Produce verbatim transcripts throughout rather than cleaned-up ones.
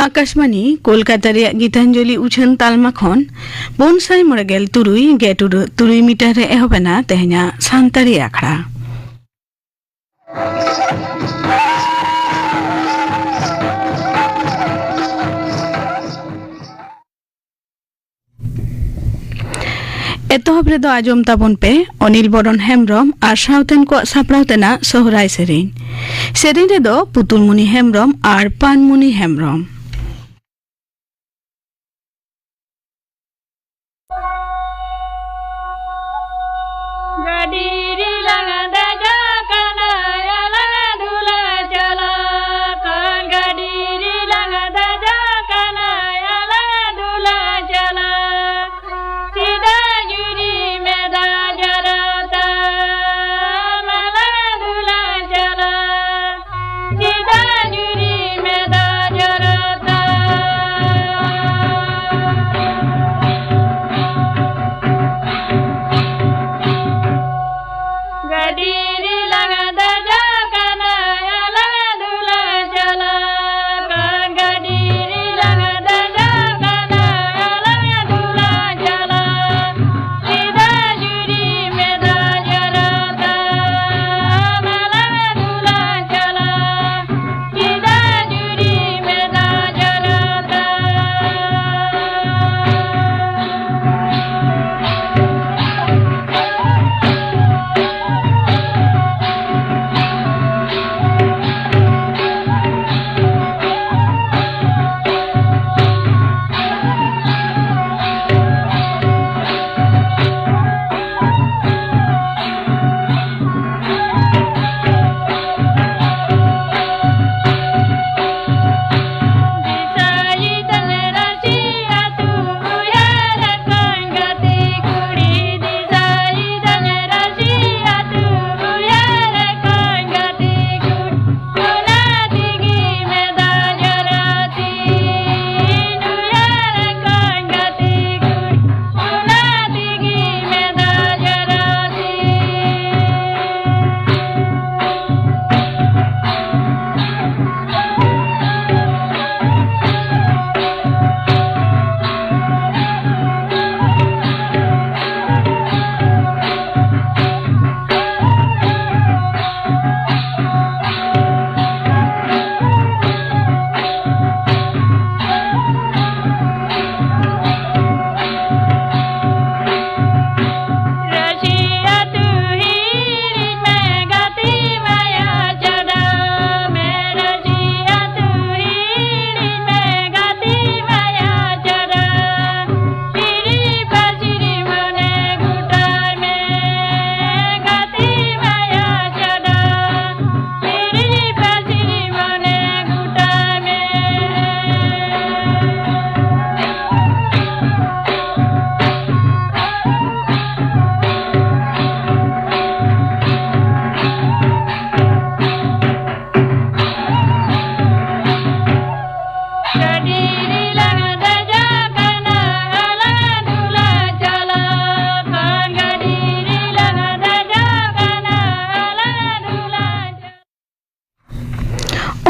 ᱟᱠᱟᱥᱵᱟᱱᱤ ᱠᱳᱞᱠᱟᱛᱟ ᱨᱮᱭᱟᱜ ᱜᱤᱛᱟᱧᱡᱚᱞᱤ ᱩᱪᱷᱟᱹᱱ ᱛᱟᱞᱢᱟ ᱠᱷᱚᱱ ᱯᱩᱱ ᱥᱟᱭ ᱢᱚᱬᱮ ᱜᱮᱞ ᱛᱩᱨᱩᱭ ᱜᱮ ᱴᱩᱰᱟᱹᱜ ᱛᱩᱨᱩᱭ ᱢᱤᱴᱟᱨ ᱨᱮ ᱮᱦᱚᱵ ᱮᱱᱟ ᱛᱮᱦᱮᱧᱟᱜ ᱥᱟᱱᱛᱟᱲᱤ ᱟᱠᱷᱲᱟ᱾ ᱮᱛᱚᱦᱚᱵ ᱨᱮᱫᱚ ᱟᱸᱡᱚᱢ ᱛᱟᱵᱚᱱ ᱯᱮ ᱚᱱᱤᱞ ᱵᱚᱨᱚᱱ ᱦᱮᱢᱵᱽᱨᱚᱢ ᱟᱨ ᱥᱟᱶᱛᱮᱱ ᱠᱚᱣᱟᱜ ᱥᱟᱯᱲᱟᱣ ᱛᱮᱱᱟᱜ ᱥᱚᱦᱨᱟᱭ ᱥᱮᱨᱮᱧ᱾ ᱥᱮᱨᱮᱧ ᱨᱮᱫᱚ ᱯᱩᱛᱩᱞᱢᱩᱱᱤ ᱦᱮᱢᱵᱽᱨᱚᱢ ᱟᱨ ᱯᱟᱱᱢᱩᱱᱤ ᱦᱮᱢᱵᱽᱨᱚᱢ᱾ ᱜᱟᱹᱰᱤ ᱨᱮᱞᱟᱝ ᱫᱮᱡᱚᱜ ᱠᱟᱱᱟ, ᱭᱟᱞᱟᱝ ᱫᱩᱞᱟᱝ ᱪᱟᱞᱟᱜ ᱠᱟᱱ᱾ ᱜᱟᱹᱰᱤ ᱨᱮᱞᱟᱝ ᱫᱮᱡᱚᱜ ᱠᱟᱱᱟ, ᱭᱟᱞᱟᱝ ᱫᱩᱞᱟᱝ ᱪᱟᱞᱟᱜ᱾ ᱪᱮᱫᱟᱜ ᱧᱩᱨᱤ ᱢᱮᱫᱟ ᱡᱚᱨᱚᱛᱟ, ᱢᱟᱞᱟᱝ ᱫᱩᱞᱟᱝ ᱪᱟᱞᱟᱜ᱾ ᱪᱮᱫᱟᱜ ᱧᱩᱨᱤ ᱢᱮᱫᱟ ᱡᱚᱨᱚᱛᱟ,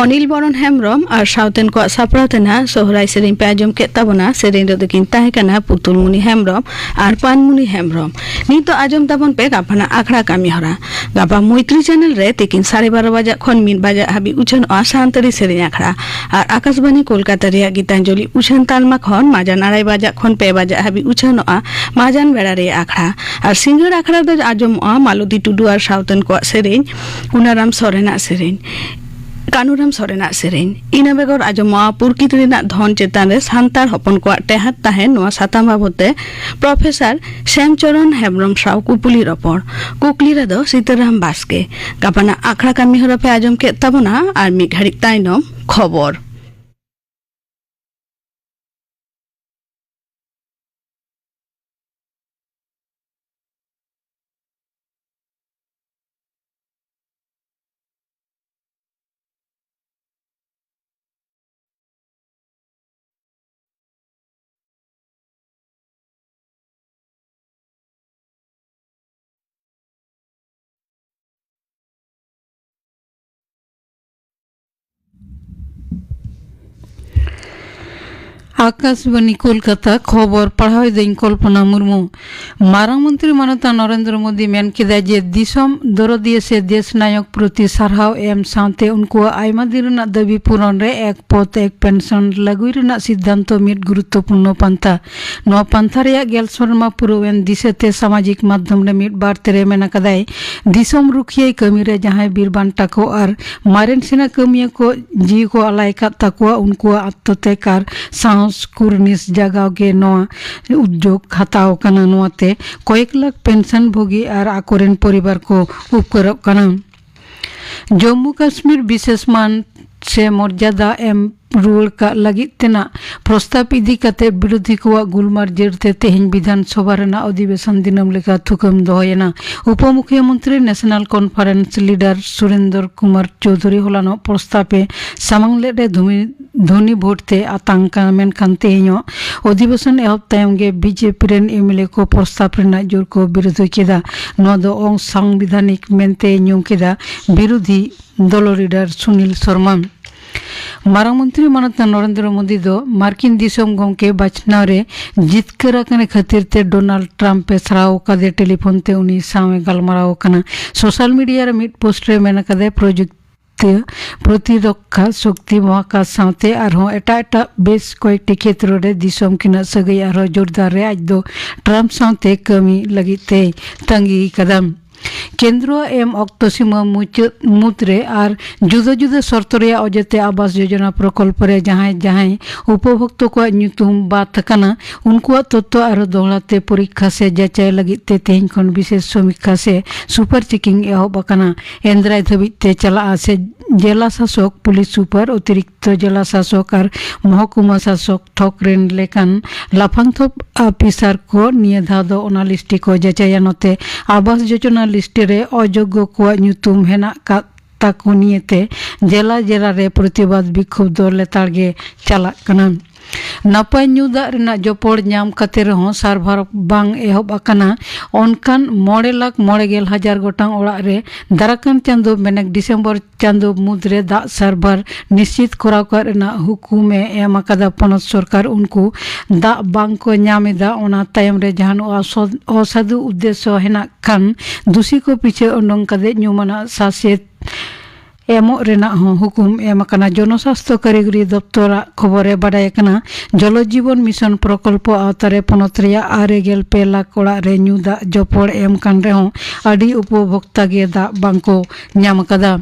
ᱚᱱᱤᱞ ᱵᱚᱨᱚᱱ ᱦᱮᱢᱵᱽᱨᱚᱢ ᱟᱨ ᱥᱟᱶᱛᱮᱱ ᱠᱚᱣᱟᱜ ᱥᱟᱯᱲᱟᱣ ᱛᱮᱱᱟᱜ ᱥᱚᱦᱨᱟᱭ ᱥᱮᱨᱮᱧ ᱯᱮ ᱟᱸᱡᱚᱢ ᱠᱮᱫ ᱛᱟᱵᱚᱱᱟ᱾ ᱥᱮᱨᱮᱧ ᱨᱮᱫᱚ ᱠᱤᱱ ᱛᱟᱦᱮᱸ ᱠᱟᱱᱟ ᱯᱩᱛᱩᱞᱢᱩᱱᱤ ᱦᱮᱢᱵᱽᱨᱚᱢ ᱟᱨ ᱯᱟᱱᱢᱩᱱᱤ ᱦᱮᱢᱵᱽᱨᱚᱢ᱾ ᱱᱤᱛᱚᱜ ᱟᱸᱡᱚᱢ ᱛᱟᱵᱚᱱ ᱯᱮ ᱜᱟᱯᱟᱱᱟᱜ ᱟᱠᱷᱲᱟ ᱠᱟᱹᱢᱤ ᱦᱚᱨᱟ᱾ ᱜᱟᱯᱟ ᱢᱳᱭᱛᱨᱤ ᱪᱮᱱᱮᱞ ᱨᱮ ᱛᱤᱠᱤᱱ ᱥᱟᱲᱮ ᱵᱟᱨᱚ ᱵᱟᱡᱟᱜ ᱠᱷᱚᱱ ᱢᱤᱫ ᱵᱟᱡᱟᱜ ᱦᱟᱹᱵᱤᱡ ᱩᱪᱷᱟᱹᱱᱚᱜᱼᱟ ᱥᱟᱱᱛᱟᱲᱤ ᱥᱮᱨᱮᱧ ᱟᱠᱷᱲᱟ᱾ ᱟᱨ ᱟᱠᱟᱥᱵᱟᱱᱤ ᱠᱳᱞᱠᱟᱛᱟ ᱨᱮᱭᱟᱜ ᱜᱤᱛᱟᱧᱡᱚᱞᱤ ᱩᱪᱷᱟᱹᱱ ᱛᱟᱞᱢᱟ ᱠᱷᱚᱱ ᱢᱟᱡᱟᱱ ᱟᱲᱟᱭ ᱵᱟᱡᱟᱜ ᱠᱷᱚᱱ ᱯᱮ ᱵᱟᱡᱟᱜ ᱦᱟᱹᱵᱤᱡ ᱩᱪᱷᱟᱹᱱᱚᱜᱼᱟ ᱢᱟᱡᱟᱱ ᱵᱮᱲᱟ ᱨᱮᱭᱟᱜ ᱟᱠᱷᱲᱟ᱾ ᱟᱨ ᱥᱤᱸᱜᱟᱹᱲ ᱟᱠᱷᱲᱟ ᱫᱚ ᱟᱸᱡᱚᱢᱚᱜᱼᱟ ᱢᱟᱞᱚᱛᱤ ᱴᱩᱰᱩ ᱟᱨ ᱥᱟᱶᱛᱮᱱ ᱠᱚᱣᱟᱜ ᱥᱮᱨᱮᱧ, ᱠᱩᱱᱟᱨᱟᱢ ᱥᱚᱨᱮᱱᱟᱜ ᱥᱮᱨᱮᱧ, ᱠᱟᱹᱱᱩᱨᱟᱢ ᱥᱚᱨᱮᱱᱟᱜ ᱥᱮᱨᱮᱧ᱾ ᱤᱱᱟᱹ ᱵᱮᱜᱚᱨ ᱟᱸᱡᱚᱢᱚᱜᱼᱟ ᱯᱩᱨᱠᱤᱛ ᱨᱮᱱᱟᱜ ᱫᱷᱚᱱ ᱪᱮᱛᱟᱱ ᱨᱮ ᱥᱟᱱᱛᱟᱲ ᱦᱚᱯᱚᱱ ᱠᱚᱣᱟᱜ ᱴᱮᱦᱟᱴ ᱛᱟᱦᱮᱸᱱ ᱱᱚᱣᱟ ᱥᱟᱛᱟᱢ ᱵᱟᱵᱚᱛ ᱛᱮ ᱯᱨᱚᱯᱷᱮᱥᱚᱨ ᱥᱮᱢᱪᱚᱨᱚᱱ ᱦᱮᱢᱵᱽᱨᱚᱢ ᱥᱟᱶ ᱠᱩᱯᱩᱞᱤ ᱨᱚᱯᱚᱲ᱾ ᱠᱩᱠᱞᱤ ᱨᱮᱫᱚ ᱥᱤᱛᱟᱹᱨᱟᱢ ᱵᱟᱥᱠᱮ᱾ ᱜᱟᱯᱟᱱᱟᱜ ᱟᱠᱷᱲᱟ ᱠᱟᱹᱢᱤ ᱦᱚᱨᱟ ᱯᱮ ᱟᱸᱡᱚᱢ ᱠᱮᱫ ᱛᱟᱵᱚᱱᱟ᱾ ᱟᱨ ᱢᱤᱫ ᱜᱷᱟᱹᱲᱤᱡ ᱛᱟᱭᱱᱚᱢ ᱠᱷᱚᱵᱚᱨ᱾ ᱟᱠᱟᱥᱵᱟᱱᱤ ᱠᱳᱞᱠᱟᱛᱟ, ᱠᱷᱚᱵᱚᱨ ᱯᱟᱲᱦᱟᱣ ᱮᱫᱟᱹᱧ ᱠᱚᱞᱯᱚᱱᱟ ᱢᱩᱨᱢᱩ᱾ ᱢᱟᱨᱟᱝ ᱢᱚᱱᱛᱨᱤ ᱢᱟᱱᱚᱛᱟᱱ ᱱᱚᱨᱮᱱᱫᱨᱚ ᱢᱳᱫᱤ ᱢᱮᱱ ᱠᱮᱫᱟᱭ ᱡᱮ ᱫᱤᱥᱚᱢ ᱫᱚᱨᱚᱫᱤᱭᱟᱹ ᱥᱮ ᱫᱮᱥ ᱱᱟᱭᱚᱠ ᱯᱨᱚᱛᱤ ᱥᱟᱨᱦᱟᱣ ᱮᱢ ᱥᱟᱶᱛᱮ ᱩᱱᱠᱩᱣᱟᱜ ᱟᱭᱢᱟ ᱫᱤᱱ ᱨᱮᱱᱟᱜ ᱫᱟᱹᱵᱤ ᱯᱩᱨᱚᱱ ᱨᱮ ᱮᱠ ᱯᱚᱫ ᱮᱠ ᱯᱮᱱᱥᱚᱱ ᱞᱟᱹᱜᱩᱭ ᱨᱮᱱᱟᱜ ᱥᱤᱫᱽᱫᱷᱟᱱᱛᱚ ᱢᱤᱫ ᱜᱩᱨᱩᱛᱛᱚᱯᱩᱨᱱᱚ ᱯᱟᱱᱛᱷᱟ᱾ ᱱᱚᱣᱟ ᱯᱟᱱᱛᱷᱟ ᱨᱮᱭᱟᱜ ᱜᱮᱞ ᱥᱮᱨᱢᱟ ᱯᱩᱨᱟᱹᱣ ᱮᱱ ᱫᱤᱥᱟᱹᱛᱮ ᱥᱟᱢᱟᱡᱤᱠ ᱢᱟᱫᱽᱫᱷᱚᱢ ᱨᱮ ᱢᱤᱫ ᱵᱟᱨ ᱛᱮᱨᱮ ᱢᱮᱱ ᱟᱠᱟᱫᱟᱭ, ᱫᱤᱥᱚᱢ ᱨᱩᱠᱷᱤᱭᱟᱹ ᱠᱟᱹᱢᱤ ᱨᱮ ᱡᱟᱦᱟᱸᱭ ᱵᱤᱨ ᱵᱟᱱᱴᱟ ᱠᱚ ᱟᱨ ᱢᱟᱨᱮᱱ ᱥᱮᱱᱟ ᱠᱟᱹᱢᱤᱭᱟᱹ ᱠᱚ ᱡᱤᱣᱤ ᱠᱚ ᱟᱞᱟᱭ ᱟᱠᱟᱫ ᱛᱟᱠᱚᱣᱟ, ᱩᱱᱠᱩᱣᱟᱜ ᱟᱛᱛᱚᱛᱮᱜ ᱟᱨ ᱥᱟᱦᱚᱥ ᱠᱩᱨᱱᱤᱥ ᱡᱟᱜᱟᱣ ᱜᱮ ᱱᱚᱣᱟ ᱩᱫᱽᱡᱳᱜᱽ ᱦᱟᱛᱟᱣ ᱠᱟᱱᱟ᱾ ᱱᱚᱣᱟᱛᱮ ᱠᱚᱭᱮᱠ ᱞᱟᱠᱷ ᱯᱮᱱᱥᱚᱱ ᱵᱷᱳᱜᱤ ᱟᱨ ᱟᱠᱚᱨᱮᱱ ᱯᱚᱨᱤᱵᱟᱨ ᱠᱚ ᱩᱯᱠᱟᱹᱨᱚᱜ ᱠᱟᱱᱟ᱾ ᱡᱚᱢᱢᱩ ᱠᱟᱥᱢᱤᱨ ᱵᱤᱥᱮᱥ ᱢᱟᱱ ᱥᱮ ᱢᱚᱨᱡᱟᱫᱟ ᱮᱢ ᱨᱩᱣᱟᱹᱲ ᱠᱟᱜ ᱞᱟᱹᱜᱤᱫ ᱛᱮᱱᱟᱜ ᱯᱨᱚᱥᱛᱟᱵ ᱤᱫᱤ ᱠᱟᱛᱮ ᱵᱤᱨᱳᱫᱷᱤ ᱠᱚᱣᱟᱜ ᱜᱩᱞᱢᱟᱨ ᱡᱮᱨ ᱛᱮ ᱛᱮᱦᱮᱧ ᱵᱤᱫᱷᱟᱱ ᱥᱚᱵᱷᱟ ᱨᱮᱱᱟᱜ ᱚᱫᱷᱤᱵᱮᱥᱚᱱ ᱫᱤᱱᱟᱹᱢ ᱞᱮᱠᱟ ᱛᱷᱩᱠᱟᱹᱢ ᱫᱚᱦᱚᱭᱮᱱᱟ᱾ ᱩᱯᱚ ᱢᱩᱠᱷᱭᱚᱢᱚᱱᱛᱨᱤ national conference leader Surendra Kumar Chowdhury ᱦᱚᱞᱟᱱᱚᱜ ᱯᱨᱚᱥᱛᱟᱵ ᱮ ᱥᱟᱢᱟᱝ ᱞᱮᱫ ᱨᱮ ᱫᱷᱩᱢᱤ-, ᱫᱷᱚᱱᱤ ᱵᱷᱳᱴ ᱛᱮ ᱟᱛᱟᱝ ᱠᱟᱱᱟ, ᱢᱮᱱᱠᱷᱟᱱ ᱛᱮᱦᱮᱧᱚᱜ ᱚᱫᱷᱤᱵᱮᱥᱚᱱ ᱮᱦᱚᱵ ᱛᱟᱭᱚᱢ ᱜᱮ ᱵᱤᱡᱮᱯᱤ ᱨᱮᱱ ᱮᱢᱮᱞᱮ ᱠᱚ ᱯᱨᱚᱥᱛᱟᱵ ᱨᱮᱱᱟᱜ ᱡᱳᱨ ᱠᱚ ᱵᱤᱨᱳᱫᱷ ᱠᱮᱫᱟ᱾ ᱱᱚᱣᱟ ᱫᱚ ᱚᱝᱥᱟᱝᱵᱤᱫᱷᱟᱱᱤᱠ ᱢᱮᱱᱛᱮ ᱧᱩᱢ ᱠᱮᱫᱟ ᱵᱤᱨᱳᱫᱷᱤ ᱫᱚᱞ ᱞᱤᱰᱟᱨ ᱥᱩᱱᱤᱞ ᱥᱚᱨᱢᱟ᱾ ᱢᱟᱨᱟᱝ ᱢᱚᱱᱛᱨᱤ ᱢᱟᱱᱚᱛ ᱱᱚᱨᱮᱱᱫᱨᱚ ᱢᱳᱫᱤ ᱫᱚ ᱢᱟᱨᱠᱤᱱ ᱫᱤᱥᱚᱢ ᱜᱚᱢᱠᱮ ᱵᱟᱪᱷᱱᱟᱣ ᱨᱮ ᱡᱤᱛᱠᱟᱹᱨ ᱟᱠᱟᱱ ᱠᱷᱟᱹᱛᱤᱨ ᱛᱮ ᱰᱳᱱᱟᱞᱰ ᱴᱨᱟᱢᱯ ᱮ ᱥᱟᱨᱦᱟᱣ ᱟᱠᱟᱫᱮ ᱴᱮᱞᱤᱯᱷᱳᱱ ᱛᱮ ᱩᱱᱤ ᱥᱟᱶ ᱮ ᱜᱟᱞᱢᱟᱨᱟᱣ ᱟᱠᱟᱱᱟ᱾ ᱥᱳᱥᱟᱞ ᱢᱤᱰᱤᱭᱟ ᱨᱮ ᱢᱤᱫ ᱯᱳᱥᱴ ᱨᱮ ᱢᱮᱱ ᱟᱠᱟᱫᱟᱭ, ᱯᱨᱚᱡᱩᱠᱛᱤ, ᱯᱨᱚᱛᱤᱨᱚᱠᱠᱷᱟ ᱥᱚᱠᱛᱤ, ᱢᱚᱦᱟᱠᱟᱥ ᱥᱟᱶᱛᱮ ᱟᱨᱦᱚᱸ ᱮᱴᱟᱜ ᱮᱴᱟᱜ ᱵᱮᱥ ᱠᱚᱭᱮᱠᱴᱤ ᱠᱷᱮᱛᱨᱚ ᱨᱮ ᱫᱤᱥᱚᱢ ᱠᱤᱱᱟᱜ ᱥᱟᱹᱜᱟᱹᱭ ᱟᱨᱦᱚᱸ ᱡᱳᱨᱫᱟᱨ ᱨᱮ ᱟᱡ ᱫᱚ ᱴᱨᱟᱢᱯ ᱥᱟᱶᱛᱮ ᱠᱟᱹᱢᱤ ᱞᱟᱹᱜᱤᱫ ᱛᱮᱭ ᱛᱟᱺᱜᱤ ᱟᱠᱟᱫᱟ᱾ ᱠᱮᱱᱫᱨᱚ ᱮᱢ ᱚᱠᱛᱚ ᱥᱤᱢᱟᱹ ᱢᱩᱪᱟᱹᱫ ᱢᱩᱫᱽᱨᱮ ᱟᱨ ᱡᱩᱫᱟᱹ ᱡᱩᱫᱟᱹ ᱥᱚᱨᱛᱚ ᱨᱮᱭᱟᱜ ᱚᱡᱮᱛᱮ ᱟᱵᱟᱥ ᱡᱳᱡᱚᱱᱟ ᱯᱨᱚᱠᱚᱞᱯᱚ ᱨᱮ ᱡᱟᱦᱟᱸᱭ ᱡᱟᱦᱟᱸᱭ ᱩᱯᱚᱵᱷᱳᱠᱛᱚ ᱠᱚᱣᱟᱜ ᱧᱩᱛᱩᱢ ᱵᱟᱫ ᱟᱠᱟᱱᱟ, ᱩᱱᱠᱩᱣᱟᱜ ᱛᱚᱛᱛᱚ ᱟᱨᱦᱚᱸ ᱫᱚᱦᱲᱟ ᱛᱮ ᱯᱚᱨᱤᱠᱠᱷᱟ ᱥᱮ ᱡᱟᱪᱟᱭ ᱞᱟᱹᱜᱤᱫ ᱛᱮ ᱛᱮᱦᱮᱧ ᱠᱷᱚᱱ ᱵᱤᱥᱮᱥ ᱥᱚᱢᱤᱠᱠᱷᱟ ᱥᱮ ᱥᱩᱯᱟᱨ ᱪᱮᱠᱤᱝ ᱮᱦᱚᱵ ᱟᱠᱟᱱᱟ᱾ ᱮᱱᱫᱨᱟᱭ ᱫᱷᱟᱹᱵᱤᱡ ᱛᱮ ᱪᱟᱞᱟᱜᱼᱟ ᱥᱮ ᱡᱮᱞᱟ ᱥᱟᱥᱚᱠ, ᱯᱩᱞᱤᱥ ᱥᱩᱯᱟᱨ, ᱚᱛᱤᱨᱤᱠᱛᱚ ᱡᱮᱞᱟ ᱥᱟᱥᱚᱠ ᱟᱨ ᱢᱚᱦᱚᱠᱩᱢᱟ ᱥᱟᱥᱚᱠ ᱛᱷᱚᱠ ᱨᱮᱱ ᱞᱮᱠᱟᱱ ᱞᱟᱯᱷᱟᱝ ᱛᱷᱚᱠ ᱟᱯᱷᱤᱥᱟᱨ ᱠᱚ ᱱᱤᱭᱟᱹ ᱫᱷᱟᱣ ᱫᱚ ᱚᱱᱟ ᱞᱤᱥᱴᱤ ᱠᱚ ᱡᱟᱪᱟᱭᱟ᱾ ᱱᱚᱛᱮ ᱟᱵᱟᱥ ᱡᱳᱡᱚᱱᱟ ᱞᱤᱥᱴᱤ ᱨᱮ ᱚᱡᱳᱜᱽᱜᱚ ᱠᱚᱣᱟᱜ ᱧᱩᱛᱩᱢ ᱦᱮᱱᱟᱜ ᱠᱟᱫ ᱛᱟᱠᱚ ᱱᱤᱭᱟᱹᱛᱮ ᱡᱮᱞᱟ ᱡᱮᱞᱟ ᱨᱮ ᱯᱨᱚᱛᱤᱵᱟᱫ ᱵᱤᱠᱷᱳᱵ ᱫᱚ ᱞᱮᱛᱟᱲ ᱜᱮ ᱪᱟᱞᱟᱜ ᱠᱟᱱᱟ᱾ ᱱᱟᱯᱟᱭ ᱧᱩ ᱫᱟᱜ ᱨᱮᱱᱟᱜ ᱡᱚᱯᱚᱲ ᱧᱟᱢ ᱠᱟᱛᱮ ᱨᱮᱦᱚᱸ ᱥᱟᱨᱵᱷᱟᱨ ᱵᱟᱝ ᱮᱦᱚᱵ ᱟᱠᱟᱱᱟ᱾ ᱚᱱᱠᱟᱱ ᱢᱚᱬᱮ ᱞᱟᱠᱷ ᱢᱚᱬᱮ ᱜᱮᱞ ᱦᱟᱡᱟᱨ ᱜᱚᱴᱟᱝ ᱚᱲᱟᱜ ᱨᱮ ᱫᱟᱨᱟᱠᱟᱱ ᱪᱟᱸᱫᱳ, ᱢᱮᱱᱮᱠ ᱰᱤᱥᱮᱢᱵᱚᱨ ᱪᱟᱸᱫᱳ ᱢᱩᱫᱽᱨᱮ ᱫᱟᱜ ᱥᱟᱨᱵᱷᱟᱨ ᱱᱤᱥᱪᱤᱛ ᱠᱚᱨᱟᱣ ᱠᱟᱜ ᱨᱮᱱᱟᱜ ᱦᱩᱠᱩᱢ ᱮ ᱮᱢ ᱟᱠᱟᱫᱟ ᱯᱚᱱᱚᱛ ᱥᱚᱨᱠᱟᱨ᱾ ᱩᱱᱠᱩ ᱫᱟᱜ ᱵᱟᱝ ᱠᱚ ᱧᱟᱢ ᱮᱫᱟ, ᱚᱱᱟ ᱛᱟᱭᱚᱢ ᱨᱮ ᱡᱟᱦᱟᱱ ᱚᱥᱚ-, ᱚᱥᱟᱫᱷᱩ ᱩᱫᱽᱫᱮᱥᱚ ᱦᱮᱱᱟᱜ ᱠᱷᱟᱱ ᱫᱩᱥᱤ ᱠᱚ ᱯᱤᱪᱷᱟᱹ ᱩᱰᱩᱝ ᱠᱟᱛᱮ ᱧᱩᱢᱟᱱᱟᱜ ᱥᱟᱥᱮᱛ ᱮᱢᱚᱜ ᱨᱮᱱᱟᱜ ᱦᱚᱸ ᱦᱩᱠᱩᱢ ᱮᱢ ᱟᱠᱟᱱᱟ᱾ ᱡᱚᱱᱚᱥᱟᱥᱛᱷᱚ ᱠᱟᱹᱨᱤᱜᱚᱨᱤ ᱫᱚᱯᱛᱚᱨᱟᱜ ᱠᱷᱚᱵᱚᱨ ᱨᱮ ᱵᱟᱰᱟᱭ ᱟᱠᱟᱱᱟ, ᱡᱚᱞᱚ ᱡᱤᱵᱚᱱ ᱢᱤᱥᱚᱱ ᱯᱨᱚᱠᱚᱞᱯᱚ ᱟᱣᱛᱟ ᱨᱮ ᱯᱚᱱᱚᱛ ᱨᱮᱭᱟᱜ ᱟᱨᱮ ᱜᱮᱞ ᱯᱮ ᱞᱟᱠᱷ ᱚᱲᱟᱜ ᱨᱮ ᱧᱩ ᱫᱟᱜ ᱡᱚᱯᱚᱲ ᱮᱢ ᱠᱟᱱ ᱨᱮᱦᱚᱸ ᱟᱹᱰᱤ ᱩᱯᱚᱵᱷᱳᱠᱛᱟ ᱜᱮ ᱫᱟᱜ ᱵᱟᱝ ᱠᱚ ᱧᱟᱢ ᱟᱠᱟᱫᱟ᱾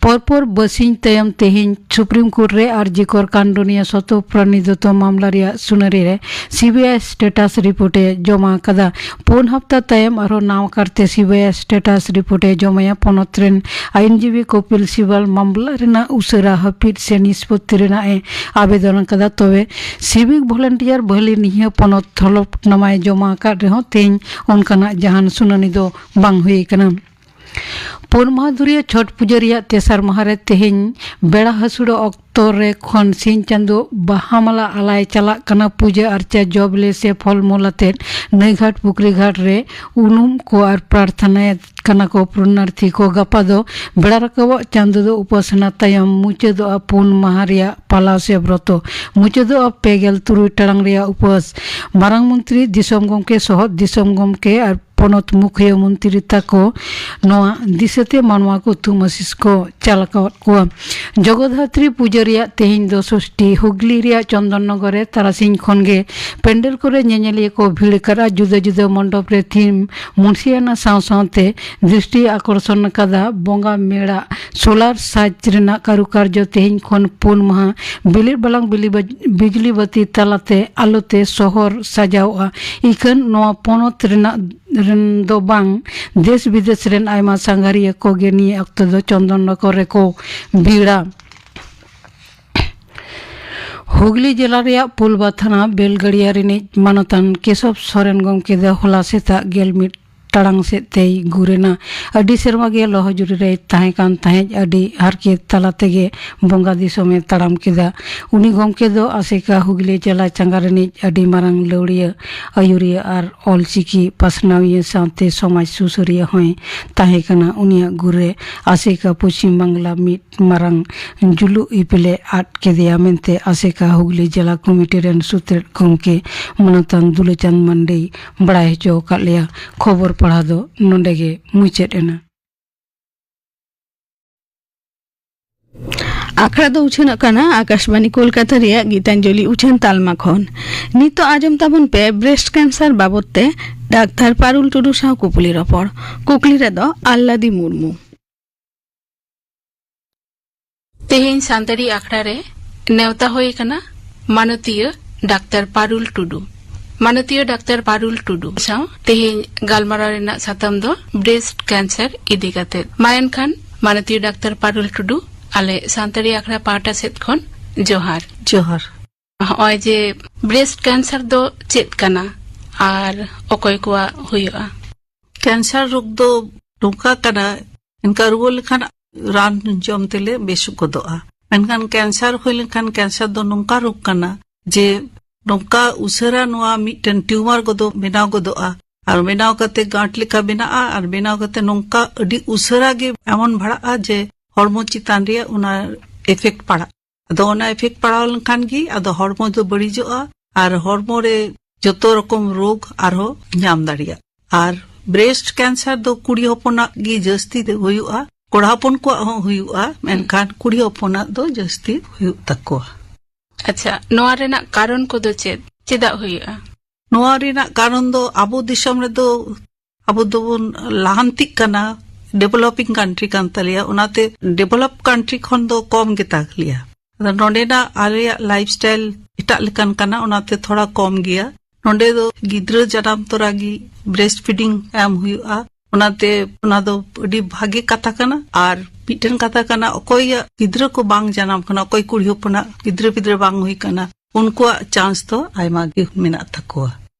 ᱯᱚᱨᱯᱚᱨ ᱵᱟᱹᱥᱤᱧ ᱛᱟᱭᱚᱢ ᱛᱮᱦᱮᱧ ᱥᱩᱯᱨᱤᱢ ᱠᱳᱨᱴ ᱨᱮ ᱟᱨ ᱡᱤ ᱠᱚᱨ ᱠᱟᱱᱰ ᱱᱤᱭᱟᱹ ᱥᱚᱛᱚ ᱯᱨᱟᱱᱤ ᱫᱚᱛᱚ ᱢᱟᱢᱞᱟ ᱨᱮᱭᱟᱜ ᱥᱩᱱᱟᱹᱨᱤ ᱨᱮ ᱥᱤᱵᱤᱟᱭ ᱥᱴᱮᱴᱟᱥ ᱨᱤᱯᱳᱨᱴ ᱮ ᱡᱚᱢᱟ ᱟᱠᱟᱫᱟ᱾ ᱯᱩᱱ ᱦᱟᱯᱛᱟ ᱛᱟᱭᱚᱢ ᱟᱨᱦᱚᱸ ᱱᱟᱣᱟ ᱠᱟᱨᱛᱮ ᱥᱤᱵᱤᱟᱭ ᱥᱴᱮᱴᱟᱥ ᱨᱤᱯᱳᱨᱴ ᱮ ᱡᱚᱢᱟᱭᱟ᱾ ᱯᱚᱱᱚᱛ ᱨᱮᱱ ᱟᱹᱭᱤᱱᱡᱤᱵᱤ ᱠᱚᱯᱤᱞ ᱵᱟᱞ ᱢᱟᱢᱞᱟ ᱨᱮᱱᱟᱜ ᱩᱥᱟᱹᱨᱟ ᱦᱟᱹᱯᱤᱫ ᱥᱮ ᱱᱤᱥᱯᱚᱛᱤ ᱨᱮᱱᱟᱜ ᱮ ᱟᱵᱮᱫᱚᱱ ᱟᱠᱟᱫᱟ᱾ ᱛᱚᱵᱮ ᱥᱤᱵᱤᱠ ᱵᱷᱚᱞᱮᱱᱴᱤᱭᱟᱨ ᱵᱷᱟᱹᱞᱤ ᱱᱤᱭᱟᱹ ᱯᱚᱱᱚᱛ ᱦᱚᱞᱚᱯᱱᱟᱢᱟᱭ ᱡᱚᱢᱟ ᱟᱠᱟᱫ ᱨᱮᱦᱚᱸ ᱛᱮᱦᱮᱧ ᱚᱱᱠᱟᱱᱟᱜ ᱡᱟᱦᱟᱱ ᱥᱩᱱᱟᱹᱱᱤ ᱫᱚ ᱵᱟᱝ ᱦᱩᱭ ᱟᱠᱟᱱᱟ᱾ ᱯᱩᱱ ᱢᱟᱦᱟ ᱫᱷᱩᱨᱤᱭᱟᱹ ᱪᱷᱚᱴ ᱯᱩᱡᱟᱹ ᱨᱮᱭᱟᱜ ᱛᱮᱥᱟᱨ ᱢᱟᱦᱟ ᱨᱮ ᱛᱮᱦᱮᱧ ᱵᱮᱲᱟ ᱦᱟᱹᱥᱩᱲᱚᱜ ᱚᱠᱛᱚ ᱨᱮ ᱠᱷᱚᱱ ᱥᱤᱧ ᱪᱟᱸᱫᱚ ᱵᱟᱦᱟ ᱢᱟᱞᱟ ᱟᱞᱟᱭ ᱪᱟᱞᱟᱜ ᱠᱟᱱᱟ᱾ ᱯᱩᱡᱟᱹ ᱟᱨᱪᱟ ᱡᱚ ᱵᱤᱞᱤ ᱥᱮ ᱯᱷᱚᱞ ᱢᱩᱞ ᱟᱛᱮᱫ ᱱᱟᱹᱭ ᱜᱷᱟᱴ ᱯᱩᱠᱷᱨᱤ ᱜᱷᱟᱴ ᱨᱮ ᱩᱱᱩᱢ ᱠᱚ ᱟᱨ ᱯᱨᱟᱨᱛᱷᱱᱟᱭᱮᱫ ᱠᱟᱱᱟ ᱠᱚ ᱯᱩᱨᱱᱟᱨᱛᱷᱤ ᱠᱚ᱾ ᱜᱟᱯᱟ ᱫᱚ ᱵᱮᱲᱟ ᱨᱟᱠᱟᱵᱚᱜ ᱪᱟᱸᱫᱚ ᱫᱚ ᱩᱯᱟᱥᱱᱟ ᱛᱟᱭᱚᱢ ᱢᱩᱪᱟᱹᱫᱚᱜᱼᱟ ᱯᱩᱱ ᱢᱟᱦᱟ ᱨᱮᱭᱟᱜ ᱯᱟᱞᱟᱣ ᱥᱮ ᱵᱨᱚᱛᱚ᱾ ᱢᱩᱪᱟᱹᱫᱚᱜᱼᱟ ᱯᱮ ᱜᱮᱞ ᱛᱩᱨᱩᱭ ᱴᱟᱲᱟᱝ ᱨᱮᱭᱟᱜ ᱩᱯᱟᱹᱥ᱾ ᱢᱟᱨᱟᱝ ᱢᱚᱱᱛᱨᱤ, ᱫᱤᱥᱚᱢ ᱜᱚᱢᱠᱮ, ᱥᱚᱦᱚᱫ ᱫᱤᱥᱚᱢ ᱜᱚᱢᱠᱮ ᱟᱨ ᱯᱚᱱᱚᱛ ᱢᱩᱠᱷᱤᱭᱟᱹ ᱢᱚᱱᱛᱨᱤ ᱛᱟᱠᱚ ᱱᱚᱣᱟ ᱫᱤᱥᱟᱹᱛᱮ ᱢᱟᱱᱣᱟ ᱠᱚ ᱛᱷᱩᱢ ᱟᱥᱤᱥ ᱠᱚ ᱪᱟᱞ ᱟᱠᱟᱫ ᱠᱚᱣᱟ᱾ ᱡᱚᱜᱚᱫᱷᱟᱛᱨᱤ ᱯᱩᱡᱟᱹ ᱨᱮᱭᱟᱜ ᱛᱮᱦᱮᱧ ᱫᱚ ᱥᱚᱥᱴᱤ᱾ ᱦᱩᱜᱽᱞᱤ ᱨᱮᱭᱟᱜ ᱪᱚᱱᱫᱚᱱ ᱱᱚᱜᱚᱨ ᱨᱮ ᱛᱟᱨᱟᱥᱤᱧ ᱠᱷᱚᱱ ᱜᱮ ᱯᱮᱱᱰᱮᱞ ᱠᱚᱨᱮ ᱧᱮᱧᱮᱞᱤᱭᱟᱹ ᱠᱚ ᱵᱷᱤᱲ ᱟᱠᱟᱫᱼᱟ᱾ ᱡᱩᱫᱟᱹ ᱡᱩᱫᱟᱹ ᱢᱚᱱᱰᱚᱯ ᱨᱮ ᱛᱷᱤᱢ ᱢᱩᱱᱥᱤᱭᱟᱱᱟ ᱥᱟᱶ ᱥᱟᱶᱛᱮ ᱫᱨᱤᱥᱴᱤ ᱟᱠᱚᱨᱥᱚᱱ ᱟᱠᱟᱫᱟ ᱵᱚᱸᱜᱟ ᱢᱮᱲᱟ ᱥᱳᱞᱟᱨ ᱥᱟᱡᱽ ᱨᱮᱱᱟᱜ ᱠᱟᱨᱩᱠᱟᱨᱡᱚ᱾ ᱛᱮᱦᱮᱧ ᱠᱷᱚᱱ ᱯᱩᱱ ᱢᱟᱦᱟ ᱵᱤᱞᱤᱫ ᱵᱟᱞᱟᱝ ᱵᱤᱞᱤ ᱵᱟᱡ-, ᱵᱤᱡᱽᱞᱤ ᱵᱟᱹᱛᱤ ᱛᱟᱞᱟᱛᱮ ᱟᱞᱚᱛᱮ ᱥᱚᱦᱚᱨ ᱥᱟᱡᱟᱣᱚᱜᱼᱟ᱾ ᱤᱠᱷᱟᱹᱱ ᱱᱚᱣᱟ ᱯᱚᱱᱚᱛ ᱨᱮᱱᱟᱜ ᱨᱮᱱ ᱫᱚ ᱵᱟᱝ, ᱫᱮᱥ ᱵᱤᱫᱮᱥ ᱨᱮᱱ ᱟᱭᱢᱟ ᱥᱟᱸᱜᱷᱟᱨᱤᱭᱟᱹ ᱠᱚᱜᱮ ᱱᱤᱭᱟᱹ ᱚᱠᱛᱚ ᱫᱚ ᱪᱚᱱᱫᱚᱱ ᱱᱚᱜᱚᱨ ᱨᱮᱠᱚ ᱵᱷᱤᱲᱟ᱾ ᱦᱩᱜᱽᱞᱤ ᱡᱮᱞᱟ ᱨᱮᱭᱟᱜ ᱯᱩᱞᱵᱟ ᱛᱷᱟᱱᱟ ᱵᱮᱞᱜᱟᱲᱤᱭᱟ ᱨᱤᱱᱤᱡ ᱢᱟᱱᱚᱛᱟᱱ ᱠᱮᱥᱚᱵ ᱥᱚᱨᱮᱱ ᱜᱚᱢᱠᱮ ᱫᱚ ᱦᱚᱞᱟ ᱥᱮᱛᱟᱜ ᱜᱮᱞ ᱢᱤᱫ ᱴᱟᱲᱟᱝ ᱥᱮᱫ ᱛᱮᱭ ᱜᱩᱨ ᱮᱱᱟ᱾ ᱟᱹᱰᱤ ᱥᱮᱨᱢᱟ ᱜᱮ ᱞᱚᱦᱚᱡᱩᱨᱤ ᱨᱮᱭ ᱛᱟᱦᱮᱸ ᱠᱟᱱ ᱛᱟᱦᱮᱸᱫ᱾ ᱟᱹᱰᱤ ᱦᱟᱨᱠᱮᱛ ᱛᱟᱞᱟ ᱛᱮᱜᱮ ᱵᱚᱸᱜᱟ ᱫᱤᱥᱚᱢᱮ ᱛᱟᱲᱟᱢ ᱠᱮᱫᱟ᱾ ᱩᱱᱤ ᱜᱚᱢᱠᱮ ᱫᱚ ᱟᱥᱮᱠᱟ ᱦᱩᱜᱽᱞᱤ ᱡᱮᱞᱟ ᱪᱟᱸᱜᱟ ᱨᱤᱱᱤᱡ ᱟᱹᱰᱤ ᱢᱟᱨᱟᱝ ᱞᱟᱹᱣᱲᱤᱭᱟᱹ, ᱟᱹᱭᱩᱨᱤᱭᱟᱹ ᱟᱨ ᱚᱞᱪᱤᱠᱤ ᱯᱟᱥᱱᱟᱣᱤᱭᱟᱹ ᱥᱟᱶᱛᱮ ᱥᱚᱢᱟᱡᱽ ᱥᱩᱥᱟᱹᱨᱤᱭᱟᱹ ᱦᱚᱸᱭ ᱛᱟᱦᱮᱸ ᱠᱟᱱᱟ᱾ ᱩᱱᱤᱭᱟᱜ ᱜᱩᱨ ᱨᱮ ᱟᱥᱮᱠᱟ ᱯᱚᱪᱷᱤᱢ ᱵᱟᱝᱞᱟ ᱢᱤᱫ ᱢᱟᱨᱟᱝ ᱡᱩᱞᱩᱜ ᱤᱯᱤᱞᱮ ᱟᱫ ᱠᱮᱫᱮᱭᱟ ᱢᱮᱱᱛᱮ ᱟᱥᱮᱠᱟ ᱦᱩᱜᱽᱞᱤ ᱡᱮᱞᱟ ᱠᱚᱢᱤᱴᱤ ᱨᱮᱱ ᱥᱩᱛᱨᱮᱫ ᱜᱚᱢᱠᱮ ᱢᱟᱱᱚᱛᱟᱱ ᱫᱩᱞᱟᱹᱪᱟᱸᱫᱽ ᱢᱟᱱᱰᱤᱭ ᱵᱟᱲᱟᱭ ᱦᱚᱪᱚ ᱟᱠᱟᱫ ᱞᱮᱭᱟ᱾ ᱠᱷᱚᱵᱚᱨ ᱯᱟᱲᱦᱟᱣ ᱫᱚ ᱱᱚᱰᱮ ᱜᱮ ᱢᱩᱪᱟᱹᱫ ᱮᱱᱟ᱾ ᱟᱠᱷᱲᱟ ᱫᱚ ᱩᱪᱷᱟᱹᱱᱚᱜ ᱠᱟᱱᱟ ᱟᱠᱟᱥᱵᱟᱱᱤ ᱠᱳᱞᱠᱟᱛᱟ ᱨᱮᱭᱟᱜ ᱜᱤᱛᱟᱧᱡᱚᱞᱤ ᱩᱪᱷᱟᱹᱱ ᱛᱟᱞᱢᱟ ᱠᱷᱚᱱ᱾ ᱱᱤᱛᱚᱜ ᱟᱸᱡᱚᱢ ᱛᱟᱵᱚᱱ ᱯᱮ ᱵᱨᱮᱥᱴ ᱠᱮᱱᱥᱟᱨ ᱵᱟᱵᱚᱫ ᱛᱮ ᱰᱟᱠᱛᱟᱨ ᱯᱟᱨᱩᱞ ᱴᱩᱰᱩ ᱥᱟᱶ ᱠᱩᱯᱞᱤ ᱨᱚᱯᱚᱲ᱾ ᱠᱩᱠᱞᱤ ᱨᱮᱫᱚ ᱟᱞᱞᱟᱫᱤ ᱢᱩᱨᱢᱩ᱾ ᱛᱮᱦᱮᱧ ᱥᱟᱱᱛᱟᱲᱤ ᱟᱠᱷᱲᱟ ᱨᱮ ᱱᱮᱣᱛᱟ ᱦᱩᱭ ᱟᱠᱟᱱᱟ ᱢᱟᱱᱚᱛᱤᱭᱟᱹ ᱰᱟᱠᱛᱟᱨ ᱯᱟᱨᱩᱞ ᱴᱩᱰᱩ᱾ ᱢᱟᱱᱚᱛᱤᱭᱟᱹ ᱰᱟᱠᱛᱟᱨ ᱯᱟᱨᱩᱞ ᱴᱩᱰᱩ ᱥᱟᱶ ᱛᱮᱦᱮᱧ ᱜᱟᱞᱢᱟᱨᱟᱣ ᱨᱮᱱᱟᱜ ᱥᱟᱛᱟᱢ ᱫᱚ ᱵᱨᱮᱥᱴ ᱠᱮᱱᱥᱟᱨ ᱤᱫᱤ ᱠᱟᱛᱮ᱾ ᱢᱟ ᱮᱱᱠᱷᱟᱱ ᱢᱟᱱᱚᱛᱤᱭᱟᱹ ᱰᱟᱠᱛᱟᱨ ᱯᱟᱨᱩᱞ ᱴᱩᱰᱩ, ᱟᱞᱮ ᱥᱟᱱᱛᱟᱲᱤ ᱟᱠᱷᱲᱟ ᱯᱟᱦᱴᱟ ᱥᱮᱫ ᱠᱷᱚᱱ ᱡᱚᱦᱟᱨ᱾ ᱡᱚᱦᱟᱨ᱾ ᱦᱚᱸᱜᱼᱚᱭ ᱡᱮ ᱵᱨᱮᱥᱴ ᱠᱮᱱᱥᱟᱨ ᱫᱚ ᱪᱮᱫ ᱠᱟᱱᱟ ᱟᱨ ᱚᱠᱚᱭ ᱠᱚᱣᱟᱜ ᱦᱩᱭᱩᱜᱼᱟ? ᱠᱮᱱᱥᱟᱨ ᱨᱳᱜᱽ ᱫᱚ ᱱᱚᱝᱠᱟ ᱠᱟᱱᱟ, ᱮᱱᱠᱟ ᱨᱩᱣᱟᱹ ᱞᱮᱠᱷᱟᱱ ᱨᱟᱱ ᱡᱚᱢ ᱛᱮᱞᱮ ᱵᱮᱥᱚᱜ ᱜᱚᱫᱚᱜᱼᱟ, ᱢᱮᱱᱠᱷᱟᱱ ᱠᱮᱱᱥᱟᱨ ᱦᱩᱭ ᱞᱮᱱᱠᱷᱟᱱ ᱠᱮᱱᱥᱟᱨ ᱫᱚ ᱱᱚᱝᱠᱟ ᱨᱳᱜᱽ ᱠᱟᱱᱟ ᱡᱮ ᱱᱚᱝᱠᱟ ᱩᱥᱟᱹᱨᱟ ᱱᱚᱣᱟ ᱢᱤᱫᱴᱮᱱ ᱴᱤᱭᱩᱢᱟᱨ ᱠᱚᱫᱚ ᱵᱮᱱᱟᱣ ᱜᱚᱫᱚᱜᱼᱟ, ᱟᱨ ᱵᱮᱱᱟᱣ ᱠᱟᱛᱮ ᱜᱟᱸᱴ ᱞᱮᱠᱟ ᱵᱮᱱᱟᱜᱼᱟ, ᱟᱨ ᱵᱮᱱᱟᱣ ᱠᱟᱛᱮ ᱱᱚᱝᱠᱟ ᱟᱹᱰᱤ ᱩᱥᱟᱹᱨᱟ ᱜᱮ ᱮᱢᱚᱱ ᱵᱟᱲᱟᱜᱼᱟ ᱡᱮ ᱦᱚᱲᱢᱚ ᱪᱮᱛᱟᱱ ᱨᱮᱭᱟᱜ ᱚᱱᱟ ᱮᱯᱷᱮᱠᱴ ᱯᱟᱲᱟᱜᱼᱟ᱾ ᱟᱫᱚ ᱚᱱᱟ ᱮᱯᱷᱮᱠᱴ ᱯᱟᱲᱟᱣ ᱞᱮᱱᱠᱷᱟᱱ ᱜᱮ ᱟᱫᱚ ᱦᱚᱲᱢᱚ ᱫᱚ ᱵᱟᱹᱲᱤᱡᱚᱜᱼᱟ ᱟᱨ ᱦᱚᱲᱢᱚ ᱨᱮ ᱡᱚᱛᱚ ᱨᱚᱠᱚᱢ ᱨᱳᱜᱽ ᱟᱨᱦᱚᱸ ᱧᱟᱢ ᱫᱟᱲᱮᱭᱟᱜᱼᱟ᱾ ᱟᱨ ᱵᱨᱮᱥᱴ ᱠᱮᱱᱥᱟᱨ ᱫᱚ ᱠᱩᱲᱤ ᱦᱚᱯᱚᱱᱟᱜ ᱜᱮ ᱡᱟᱹᱥᱛᱤ ᱫᱚ ᱦᱩᱭᱩᱜᱼᱟ, ᱠᱚᱲᱟ ᱦᱚᱯᱚᱱ ᱠᱚᱣᱟᱜ ᱦᱚᱸ ᱦᱩᱭᱩᱜᱼᱟ, ᱢᱮᱱᱠᱷᱟᱱ ᱠᱩᱲᱤ ᱦᱚᱯᱚᱱᱟᱜ ᱫᱚ ᱡᱟᱹᱥᱛᱤ ᱦᱩᱭᱩᱜ ᱛᱟᱠᱚᱣᱟ᱾ ᱟᱪᱪᱷᱟ, ᱱᱚᱣᱟ ᱨᱮᱱᱟᱜ ᱠᱟᱨᱚᱱ ᱠᱚᱫᱚ ᱪᱮᱫ? ᱪᱮᱫᱟᱜ ᱦᱩᱭᱩᱜᱼᱟ? ᱱᱚᱣᱟ ᱨᱮᱱᱟᱜ ᱠᱟᱨᱚᱱ ᱫᱚ ᱟᱵᱚ ᱫᱤᱥᱚᱢ ᱨᱮᱫᱚ ᱟᱵᱚ ᱫᱚᱵᱚᱱ ᱞᱟᱦᱟᱱᱛᱤᱜ ᱠᱟᱱᱟ, ᱰᱮᱵᱷᱮᱞᱚᱯᱤᱝ ᱠᱟᱱᱴᱨᱤ ᱠᱟᱱ ᱛᱟᱞᱮᱭᱟ, ᱚᱱᱟᱛᱮ ᱰᱮᱵᱷᱮᱞᱚᱯ ᱠᱟᱱᱴᱨᱤ ᱠᱷᱚᱱ ᱫᱚ ᱠᱚᱢ ᱜᱮᱛᱟ ᱞᱮᱭᱟ᱾ ᱟᱫᱚ ᱱᱚᱰᱮᱱᱟᱜ ᱟᱞᱮᱭᱟᱜ ᱞᱟᱭᱤᱯᱷ ᱥᱴᱟᱭᱤᱞ ᱮᱴᱟᱜ ᱞᱮᱠᱟᱱ ᱠᱟᱱᱟ, ᱚᱱᱟᱛᱮ ᱛᱷᱚᱲᱟ ᱠᱚᱢ ᱜᱮᱭᱟ᱾ ᱱᱚᱰᱮ ᱫᱚ ᱜᱤᱫᱽᱨᱟᱹ ᱡᱟᱱᱟᱢ ᱛᱚᱨᱟ ᱜᱮ ᱵᱨᱮᱥᱴ ᱯᱷᱤᱰᱤᱝ ᱮᱢ ᱦᱩᱭᱩᱜᱼᱟ, ᱚᱱᱟᱛᱮ ᱚᱱᱟ ᱫᱚ ᱟᱹᱰᱤ ᱵᱷᱟᱜᱮ ᱠᱟᱛᱷᱟ ᱠᱟᱱᱟ᱾ ᱟᱨ ᱢᱤᱫᱴᱮᱱ ᱠᱟᱛᱷᱟ ᱠᱟᱱᱟ, ᱚᱠᱚᱭᱟᱜ ᱜᱤᱫᱽᱨᱟᱹ ᱠᱚ ᱵᱟᱝ ᱡᱟᱱᱟᱢ ᱠᱟᱱᱟ, ᱚᱠᱚᱭ ᱠᱩᱲᱤ ᱦᱚᱯᱚᱱᱟᱜ ᱜᱤᱫᱽᱨᱟᱹ ᱯᱤᱫᱽᱨᱟᱹ ᱵᱟᱝ ᱦᱩᱭ ᱠᱟᱱᱟ, ᱩᱱᱠᱩᱣᱟᱜ ᱪᱟᱱᱥ ᱫᱚ ᱟᱭᱢᱟ ᱜᱮ ᱢᱮᱱᱟᱜ ᱛᱟᱠᱚᱣᱟ᱾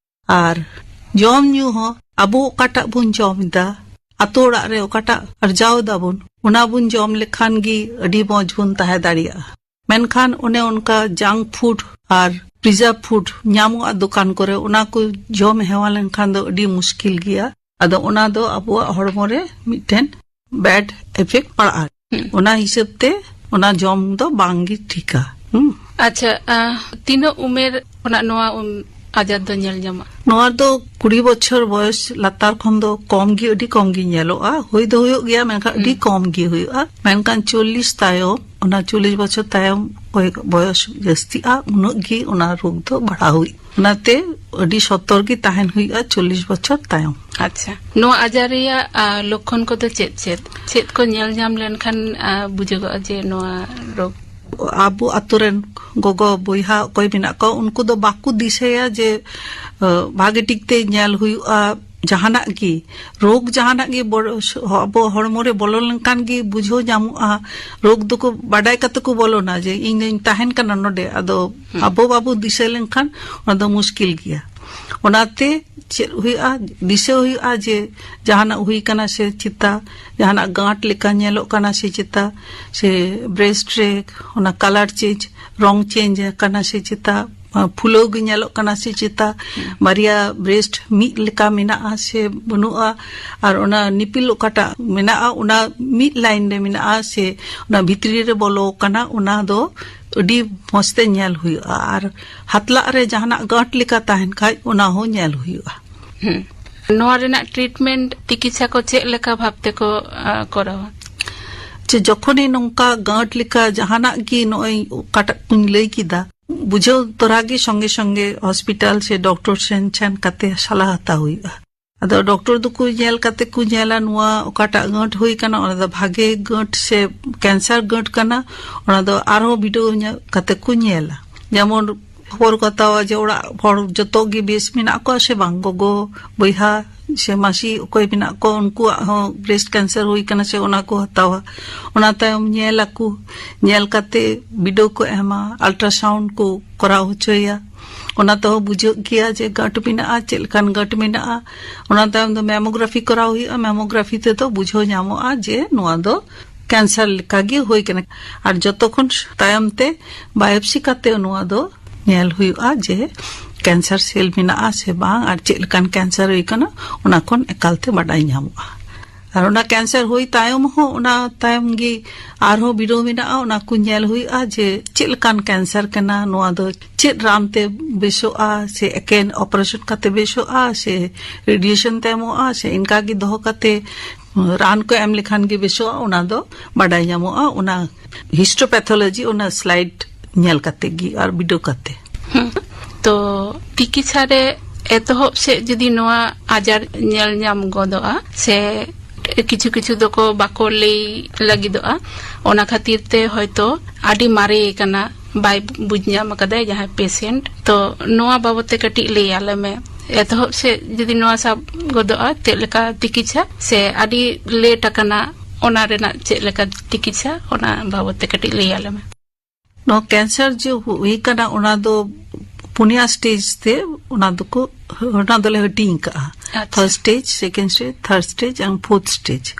ᱟᱨ ᱡᱚᱢ ᱧᱩ ᱦᱚᱸ ᱟᱵᱚ ᱚᱠᱟᱴᱟᱜ ᱵᱚᱱ ᱡᱚᱢ ᱮᱫᱟ, ᱟᱛᱳ ᱚᱲᱟᱜ ᱨᱮ ᱚᱠᱟᱴᱟᱜ ᱟᱨᱡᱟᱣ ᱫᱟᱵᱚᱱ, ᱚᱱᱟ ᱵᱚᱱ ᱡᱚᱢ ᱞᱮᱠᱷᱟᱱ ᱜᱮ ᱟᱹᱰᱤ ᱢᱚᱡᱽ ᱵᱚᱱ ᱛᱟᱦᱮᱸ ᱫᱟᱲᱮᱭᱟᱜᱼᱟ᱾ ᱢᱮᱱᱠᱷᱟᱱ ᱚᱱᱮ ᱚᱱᱠᱟ ᱡᱟᱝᱠ ᱯᱷᱩᱰ ᱟᱨ ᱯᱨᱤᱡᱟᱨᱵᱷ ᱯᱷᱩᱰ ᱧᱟᱢᱚᱜᱼᱟ ᱫᱚᱠᱟᱱ ᱠᱚᱨᱮ, ᱚᱱᱟ ᱠᱚ ᱡᱚᱢ ᱦᱮᱣᱟ ᱞᱮᱱᱠᱷᱟᱱ ᱫᱚ ᱟᱹᱰᱤ ᱢᱩᱥᱠᱤᱞ ᱜᱮᱭᱟ᱾ ᱟᱫᱚ ᱚᱱᱟ ᱫᱚ ᱟᱵᱚᱣᱟᱜ ᱦᱚᱲᱢᱚ ᱨᱮ ᱢᱤᱫᱴᱮᱱ ᱵᱮᱰ ᱮᱯᱷᱮᱠᱴ ᱯᱟᱲᱟᱜᱼᱟ᱾ ᱦᱩᱸ᱾ ᱚᱱᱟ ᱦᱤᱥᱟᱹᱵ ᱛᱮ ᱚᱱᱟ ᱡᱚᱢ ᱫᱚ ᱵᱟᱝ ᱜᱮ ᱴᱷᱤᱠᱟ᱾ ᱦᱩᱸ᱾ ᱟᱪᱪᱷᱟ, ᱟᱸ, ᱛᱤᱱᱟᱹᱜ ᱩᱢᱮᱨ ᱠᱷᱚᱱᱟᱜ ᱱᱚᱣᱟ, ᱩᱢ, ᱟᱡᱟᱨ ᱫᱚ ᱧᱮᱞ ᱧᱟᱢᱚᱜᱼᱟ? ᱱᱚᱣᱟ ᱫᱚ ᱠᱩᱲᱤ ᱵᱚᱪᱷᱚᱨ ᱵᱚᱭᱚᱥ ᱞᱟᱛᱟᱨ ᱠᱷᱚᱱ ᱫᱚ ᱠᱚᱢ ᱜᱮ, ᱟᱹᱰᱤ ᱠᱚᱢ ᱜᱮ ᱧᱮᱞᱚᱜᱼᱟ᱾ ᱦᱩᱭ ᱫᱚ ᱦᱩᱭᱩᱜ ᱜᱮᱭᱟ, ᱢᱮᱱᱠᱷᱟᱱ ᱟᱹᱰᱤ ᱦᱩᱸ᱾ ᱠᱚᱢ ᱜᱮ ᱦᱩᱭᱩᱜᱼᱟ᱾ ᱢᱮᱱᱠᱷᱟᱱ ᱪᱚᱞᱞᱤᱥ ᱛᱟᱭᱚᱢ, ᱚᱱᱟ ᱪᱚᱞᱞᱤᱥ ᱵᱚᱪᱷᱚᱨ ᱛᱟᱭᱚᱢ ᱚᱠᱚᱭ ᱵᱚᱭᱚᱥ ᱡᱟᱹᱥᱛᱤᱜᱼᱟ, ᱩᱱᱟᱹᱜ ᱜᱮ ᱚᱱᱟ ᱨᱳᱜᱽ ᱫᱚ ᱵᱟᱲᱦᱟᱣ ᱦᱩᱭᱩᱜᱼᱟ᱾ ᱚᱱᱟᱛᱮ ᱟᱹᱰᱤ ᱥᱚᱛᱚᱨ ᱜᱮ ᱛᱟᱦᱮᱱ ᱦᱩᱭᱩᱜᱼᱟ ᱪᱚᱞᱞᱤᱥ ᱵᱚᱪᱷᱚᱨ ᱛᱟᱭᱚᱢ᱾ ᱟᱪᱪᱷᱟ, ᱱᱚᱣᱟ ᱟᱡᱟᱨ ᱨᱮᱭᱟᱜ, ᱟ, ᱞᱚᱠᱠᱷᱚᱱ ᱠᱚᱫᱚ ᱪᱮᱫ ᱪᱮᱫ? ᱪᱮᱫ ᱠᱚ ᱧᱮᱞ ᱧᱟᱢ ᱞᱮᱱᱠᱷᱟᱱ, ᱟ, ᱵᱩᱡᱷᱟᱹᱜᱚᱜᱼᱟ ᱡᱮ ᱱᱚᱣᱟ ᱨᱳᱜᱽ? ᱟᱵᱚ ᱟᱛᱳ ᱨᱮᱱ ᱜᱚᱜᱚ ᱵᱚᱭᱦᱟ ᱚᱠᱚᱭ ᱢᱮᱱᱟᱜ ᱠᱚᱣᱟ, ᱩᱱᱠᱩ ᱫᱚ ᱵᱟᱠᱚ ᱫᱤᱥᱟᱹᱭᱟ ᱡᱮ, ᱟ, ᱵᱷᱟᱜᱮ ᱴᱷᱤᱠ ᱛᱮ ᱧᱮᱞ ᱦᱩᱭᱩᱜᱼᱟ, ᱡᱟᱦᱟᱱᱟᱜ ᱜᱮ ᱨᱳᱜᱽ, ᱡᱟᱦᱟᱱᱟᱜ ᱜᱮ ᱵᱚᱲ-, ᱟᱵᱚ ᱦᱚᱲᱢᱚ ᱨᱮ ᱵᱚᱞᱚ ᱞᱮᱱᱠᱷᱟᱱ ᱜᱮ ᱵᱩᱡᱷᱟᱹᱣ ᱧᱟᱢᱚᱜᱼᱟ᱾ ᱨᱳᱜᱽ ᱫᱚᱠᱚ ᱵᱟᱰᱟᱭ ᱠᱟᱛᱮ ᱠᱚ ᱵᱚᱞᱚᱱᱟ ᱡᱮ ᱤᱧ ᱫᱚᱧ ᱛᱟᱦᱮᱱ ᱠᱟᱱᱟ ᱱᱚᱰᱮ, ᱟᱫᱚ ᱟᱵᱚ ᱵᱟᱵᱚ ᱫᱤᱥᱟᱹ ᱞᱮᱱᱠᱷᱟᱱ ᱚᱱᱟ ᱫᱚ ᱢᱩᱥᱠᱤᱞ ᱜᱮᱭᱟ᱾ ᱚᱱᱟᱛᱮ ᱪᱮᱫ ᱦᱩᱭᱩᱜᱼᱟ, ᱫᱤᱥᱟᱹ ᱦᱩᱭᱩᱜᱼᱟ ᱡᱮ ᱡᱟᱦᱟᱱᱟᱜ ᱦᱩᱭ ᱠᱟᱱᱟ ᱥᱮ ᱪᱮᱛᱟ, ᱡᱟᱦᱟᱱᱟᱜ ᱜᱟᱸᱴ ᱞᱮᱠᱟ ᱧᱮᱞᱚᱜ ᱠᱟᱱᱟ ᱥᱮ ᱪᱮᱛᱟ, ᱥᱮ ᱵᱨᱮᱥᱴ ᱨᱮ ᱚᱱᱟ ᱠᱟᱞᱟᱨ ᱪᱮᱧᱡᱽ, ᱨᱚᱝ ᱪᱮᱧᱡᱽ ᱟᱠᱟᱱᱟ ᱥᱮ ᱪᱮᱛᱟ, ᱯᱷᱩᱞᱟᱹᱣ ᱜᱮ ᱧᱮᱞᱚᱜ ᱠᱟᱱᱟ ᱥᱮ ᱪᱮᱛᱟ, ᱵᱟᱨᱭᱟ ᱵᱨᱮᱥᱴ ᱢᱤᱫ ᱞᱮᱠᱟ ᱢᱮᱱᱟᱜᱼᱟ ᱥᱮ ᱵᱟᱹᱱᱩᱜᱼᱟ, ᱟᱨ ᱚᱱᱟ ᱱᱤᱯᱤᱞ ᱚᱠᱟᱴᱟᱜ ᱢᱮᱱᱟᱜᱼᱟ ᱚᱱᱟ ᱢᱤᱫ ᱞᱟᱭᱤᱱ ᱨᱮ ᱢᱮᱱᱟᱜᱼᱟ ᱥᱮ ᱚᱱᱟ ᱵᱷᱤᱛᱨᱤ ᱨᱮ ᱵᱚᱞᱚ ᱟᱠᱟᱱᱟ, ᱚᱱᱟ ᱫᱚ ᱟᱹᱰᱤ ᱢᱚᱸᱡᱽ ᱛᱮ ᱧᱮᱞ ᱦᱩᱭᱩᱜᱼᱟ᱾ ᱟᱨ ᱦᱟᱛᱞᱟᱜ ᱨᱮ ᱡᱟᱦᱟᱱᱟᱜ ᱜᱟᱸᱴ ᱞᱮᱠᱟ ᱛᱟᱦᱮᱱ ᱠᱷᱟᱡ ᱚᱱᱟ ᱦᱚᱸ ᱧᱮᱞ ᱦᱩᱭᱩᱜᱼᱟ᱾ ᱦᱩᱸ᱾ ᱱᱚᱣᱟ ᱨᱮᱱᱟᱜ ᱴᱨᱤᱴᱢᱮᱱᱴ, ᱛᱤᱠᱤᱪᱷᱟ ᱠᱚ ᱪᱮᱫ ᱞᱮᱠᱟ ᱵᱷᱟᱵ ᱛᱮᱠᱚ, ᱟ, ᱠᱚᱨᱟᱣᱟ? ᱡᱮ ᱡᱚᱠᱷᱚᱱ ᱜᱮ ᱱᱚᱝᱠᱟ ᱜᱟᱸᱴ ᱞᱮᱠᱟ ᱡᱟᱦᱟᱱᱟᱜ ᱜᱮ, ᱱᱚᱜᱼᱚᱭ ᱚᱠᱟᱴᱟᱜ ᱠᱚᱧ ᱞᱟᱹᱭ ᱠᱮᱫᱟ, ᱵᱩᱡᱷᱟᱹᱣ ᱛᱚᱨᱟ ᱜᱮ ᱥᱚᱸᱜᱮ ᱥᱚᱸᱜᱮ ᱦᱚᱥᱯᱤᱴᱟᱞ ᱥᱮ ᱰᱚᱠᱴᱚᱨ ᱴᱷᱮᱱ ᱥᱮᱱ ᱠᱟᱛᱮ ᱥᱟᱞᱦᱟ ᱦᱟᱛᱟᱣ ᱦᱩᱭᱩᱜᱼᱟ᱾ ᱟᱫᱚ ᱰᱚᱠᱴᱚᱨ ᱫᱚᱠᱚ ᱧᱮᱞ ᱠᱟᱛᱮ ᱠᱚ ᱧᱮᱞᱟ ᱱᱚᱣᱟ ᱚᱠᱟᱴᱟᱜ ᱜᱟᱸᱴ ᱦᱩᱭ ᱠᱟᱱᱟ, ᱚᱱᱟ ᱫᱚ ᱵᱷᱟᱜᱮ ᱜᱟᱸᱴ ᱥᱮ ᱠᱮᱱᱥᱟᱨ ᱜᱟᱸᱴ ᱠᱟᱱᱟ, ᱚᱱᱟ ᱫᱚ ᱟᱨᱦᱚᱸ ᱵᱤᱰᱟᱹᱣ ᱧᱚᱜ ᱠᱟᱛᱮ ᱠᱚ ᱧᱮᱞᱟ᱾ ᱡᱮᱢᱚᱱ ᱠᱷᱚᱵᱚᱨ ᱠᱚ ᱦᱟᱛᱟᱣᱟ ᱡᱮ ᱚᱲᱟᱜ ᱦᱚᱲ ᱡᱚᱛᱚ ᱜᱮ ᱵᱮᱥ ᱢᱮᱱᱟᱜ ᱠᱚᱣᱟ ᱥᱮ ᱵᱟᱝ, ᱜᱚᱜᱚ, ᱵᱚᱭᱦᱟ ᱥᱮ ᱢᱟᱹᱥᱤ ᱚᱠᱚᱭ ᱢᱮᱱᱟᱜ ᱠᱚᱣᱟ, ᱩᱱᱠᱩᱣᱟᱜ ᱦᱚᱸ ᱵᱨᱮᱥᱴ ᱠᱮᱱᱥᱟᱨ ᱦᱩᱭ ᱠᱟᱱᱟ ᱥᱮ, ᱚᱱᱟ ᱠᱚ ᱦᱟᱛᱟᱣᱟ᱾ ᱚᱱᱟ ᱛᱟᱭᱚᱢ ᱧᱮᱞ ᱟᱠᱚ, ᱧᱮᱞ ᱠᱟᱛᱮ ᱵᱤᱰᱟᱹᱣ ᱠᱚ ᱮᱢᱟ, ᱟᱞᱴᱨᱟᱥᱟᱣᱩᱱᱰ ᱠᱚ ᱠᱚᱨᱟᱣ ᱦᱚᱪᱚᱭᱟ᱾ ᱚᱱᱟ ᱛᱮᱦᱚᱸ ᱵᱩᱡᱷᱟᱹᱜ ᱜᱮᱭᱟ ᱡᱮ ᱜᱟᱸᱴ ᱢᱮᱱᱟᱜᱼᱟ, ᱪᱮᱫ ᱞᱮᱠᱟᱱ ᱜᱟᱸᱴ ᱢᱮᱱᱟᱜᱼᱟ᱾ ᱚᱱᱟ ᱛᱟᱭᱚᱢ ᱫᱚ ᱢᱮᱢᱳᱜᱨᱟᱯᱷᱤ ᱠᱚᱨᱟᱣ ᱦᱩᱭᱩᱜᱼᱟ᱾ ᱢᱮᱢᱳᱜᱨᱟᱯᱷᱤ ᱛᱮᱫᱚ ᱵᱩᱡᱷᱟᱹᱣ ᱧᱟᱢᱚᱜᱼᱟ ᱡᱮ ᱱᱚᱣᱟ ᱫᱚ ᱠᱮᱱᱥᱟᱨ ᱞᱮᱠᱟ ᱜᱮ ᱦᱩᱭ ᱠᱟᱱᱟ᱾ ᱟᱨ ᱡᱚᱛᱚ ᱠᱷᱚᱱ ᱛᱟᱭᱚᱢ ᱛᱮ ᱵᱟᱭᱳᱯᱥᱤ ᱠᱟᱛᱮ ᱱᱚᱣᱟ ᱫᱚ ᱧᱮᱞ ᱦᱩᱭᱩᱜᱼᱟ ᱡᱮ ᱠᱮᱱᱥᱟᱨ ᱥᱮᱞ ᱢᱮᱱᱟᱜᱼᱟ ᱥᱮ ᱵᱟᱝ, ᱟᱨ ᱪᱮᱫ ᱞᱮᱠᱟᱱ ᱠᱮᱱᱥᱟᱨ ᱦᱩᱭ ᱠᱟᱱᱟ, ᱚᱱᱟ ᱠᱷᱚᱱ ᱮᱠᱟᱞ ᱛᱮ ᱵᱟᱰᱟᱭ ᱧᱟᱢᱚᱜᱼᱟ᱾ ᱟᱨ ᱚᱱᱟ ᱠᱮᱱᱥᱟᱨ ᱦᱩᱭ ᱛᱟᱭᱚᱢ ᱦᱚᱸ, ᱚᱱᱟ ᱛᱟᱭᱚᱢ ᱜᱮ ᱟᱨᱦᱚᱸ ᱵᱤᱰᱟᱹᱣ ᱢᱮᱱᱟᱜᱼᱟ, ᱚᱱᱟ ᱠᱚ ᱧᱮᱞ ᱦᱩᱭᱩᱜᱼᱟ ᱡᱮ ᱪᱮᱫ ᱞᱮᱠᱟᱱ ᱠᱮᱱᱥᱟᱨ ᱠᱟᱱᱟ, ᱱᱚᱣᱟ ᱫᱚ ᱪᱮᱫ ᱨᱟᱱ ᱛᱮ ᱵᱮᱥᱚᱜᱼᱟ, ᱥᱮ ᱮᱠᱮᱱ ᱚᱯᱟᱨᱮᱥᱚᱱ ᱠᱟᱛᱮ ᱵᱮᱥᱚᱜᱼᱟ, ᱥᱮ ᱨᱮᱰᱤᱭᱮᱥᱚᱱ ᱛᱮ ᱮᱢᱚᱜᱼᱟ, ᱥᱮ ᱤᱱᱠᱟ ᱜᱮ ᱫᱚᱦᱚ ᱠᱟᱛᱮ ᱨᱟᱱ ᱠᱚ ᱮᱢ ᱞᱮᱠᱷᱟᱱ ᱜᱮ ᱵᱮᱥᱚᱜᱼᱟ, ᱚᱱᱟ ᱫᱚ ᱵᱟᱰᱟᱭ ᱧᱟᱢᱚᱜᱼᱟ ᱚᱱᱟ ᱦᱤᱥᱴᱳᱯᱮᱛᱷᱳᱞᱚᱡᱤ, ᱚᱱᱟ ᱥᱞᱟᱭᱤᱰ ᱧᱮᱞ ᱠᱟᱛᱮ ᱜᱮ ᱟᱨ ᱵᱤᱰᱟᱹᱣ ᱠᱟᱛᱮ᱾ ᱦᱩᱸ᱾ ᱛᱚ, ᱛᱤᱠᱤᱪᱷᱟ ᱨᱮ ᱮᱛᱚᱦᱚᱵ ᱥᱮᱫ ᱡᱩᱫᱤ ᱱᱚᱣᱟ ᱟᱡᱟᱨ ᱧᱮᱞ ᱧᱟᱢ ᱜᱚᱫᱚᱜᱼᱟ, ᱥᱮ ᱠᱤᱪᱷᱩ ᱠᱤᱪᱷᱩ ᱫᱚᱠᱚ ᱵᱟᱠᱚ ᱞᱟᱹᱭ ᱞᱟᱹᱜᱤᱫᱚᱜᱼᱟ, ᱚᱱᱟ ᱠᱷᱟᱹᱛᱤᱨ ᱛᱮ ᱦᱚᱭᱛᱚ ᱟᱹᱰᱤ ᱢᱟᱨᱮ ᱠᱟᱱᱟ, ᱵᱟᱭ ᱵᱩᱡᱽ ᱧᱟᱢ ᱟᱠᱟᱫᱟᱭ ᱡᱟᱦᱟᱸᱭ ᱯᱮᱥᱮᱱᱴ᱾ ᱛᱚ, ᱱᱚᱣᱟ ᱵᱟᱵᱚᱛ ᱛᱮ ᱠᱟᱹᱴᱤᱡ ᱞᱟᱹᱭ ᱟᱞᱮ ᱢᱮ᱾ ᱮᱛᱚᱦᱚᱵ ᱥᱮᱫ ᱡᱩᱫᱤ ᱱᱚᱣᱟ ᱥᱟᱵ ᱜᱚᱫᱚᱜᱼᱟ, ᱪᱮᱫ ᱞᱮᱠᱟ ᱛᱤᱠᱤᱪᱷᱟ ᱥᱮ ᱟᱹᱰᱤ ᱞᱮᱴ ᱟᱠᱟᱱᱟ, ᱚᱱᱟ ᱨᱮᱱᱟᱜ ᱪᱮᱫ ᱞᱮᱠᱟ ᱛᱤᱠᱤᱪᱷᱟ, ᱚᱱᱟ ᱵᱟᱵᱚᱛ ᱛᱮ ᱠᱟᱹᱴᱤᱡ ᱞᱟᱹᱭ ᱟᱞᱮ ᱢᱮ᱾ ᱱᱚᱣᱟ ᱠᱮᱱᱥᱟᱨ ᱡᱮ ᱦᱩᱭ ᱠᱟᱱᱟ, ᱚᱱᱟ ᱫᱚ ᱯᱩᱱᱭᱟ ᱥᱴᱮᱡ ᱛᱮ ᱚᱱᱟ ᱫᱚᱠᱚ, ᱚᱱᱟ ᱫᱚᱞᱮ ᱦᱟᱹᱴᱤᱧ ᱠᱟᱜᱼᱟ᱾ ᱟᱪᱪᱷᱟ᱾ First stage, second stage, third stage ᱟᱨ ᱯᱷᱳᱨᱛᱷ ᱥᱴᱮᱡ᱾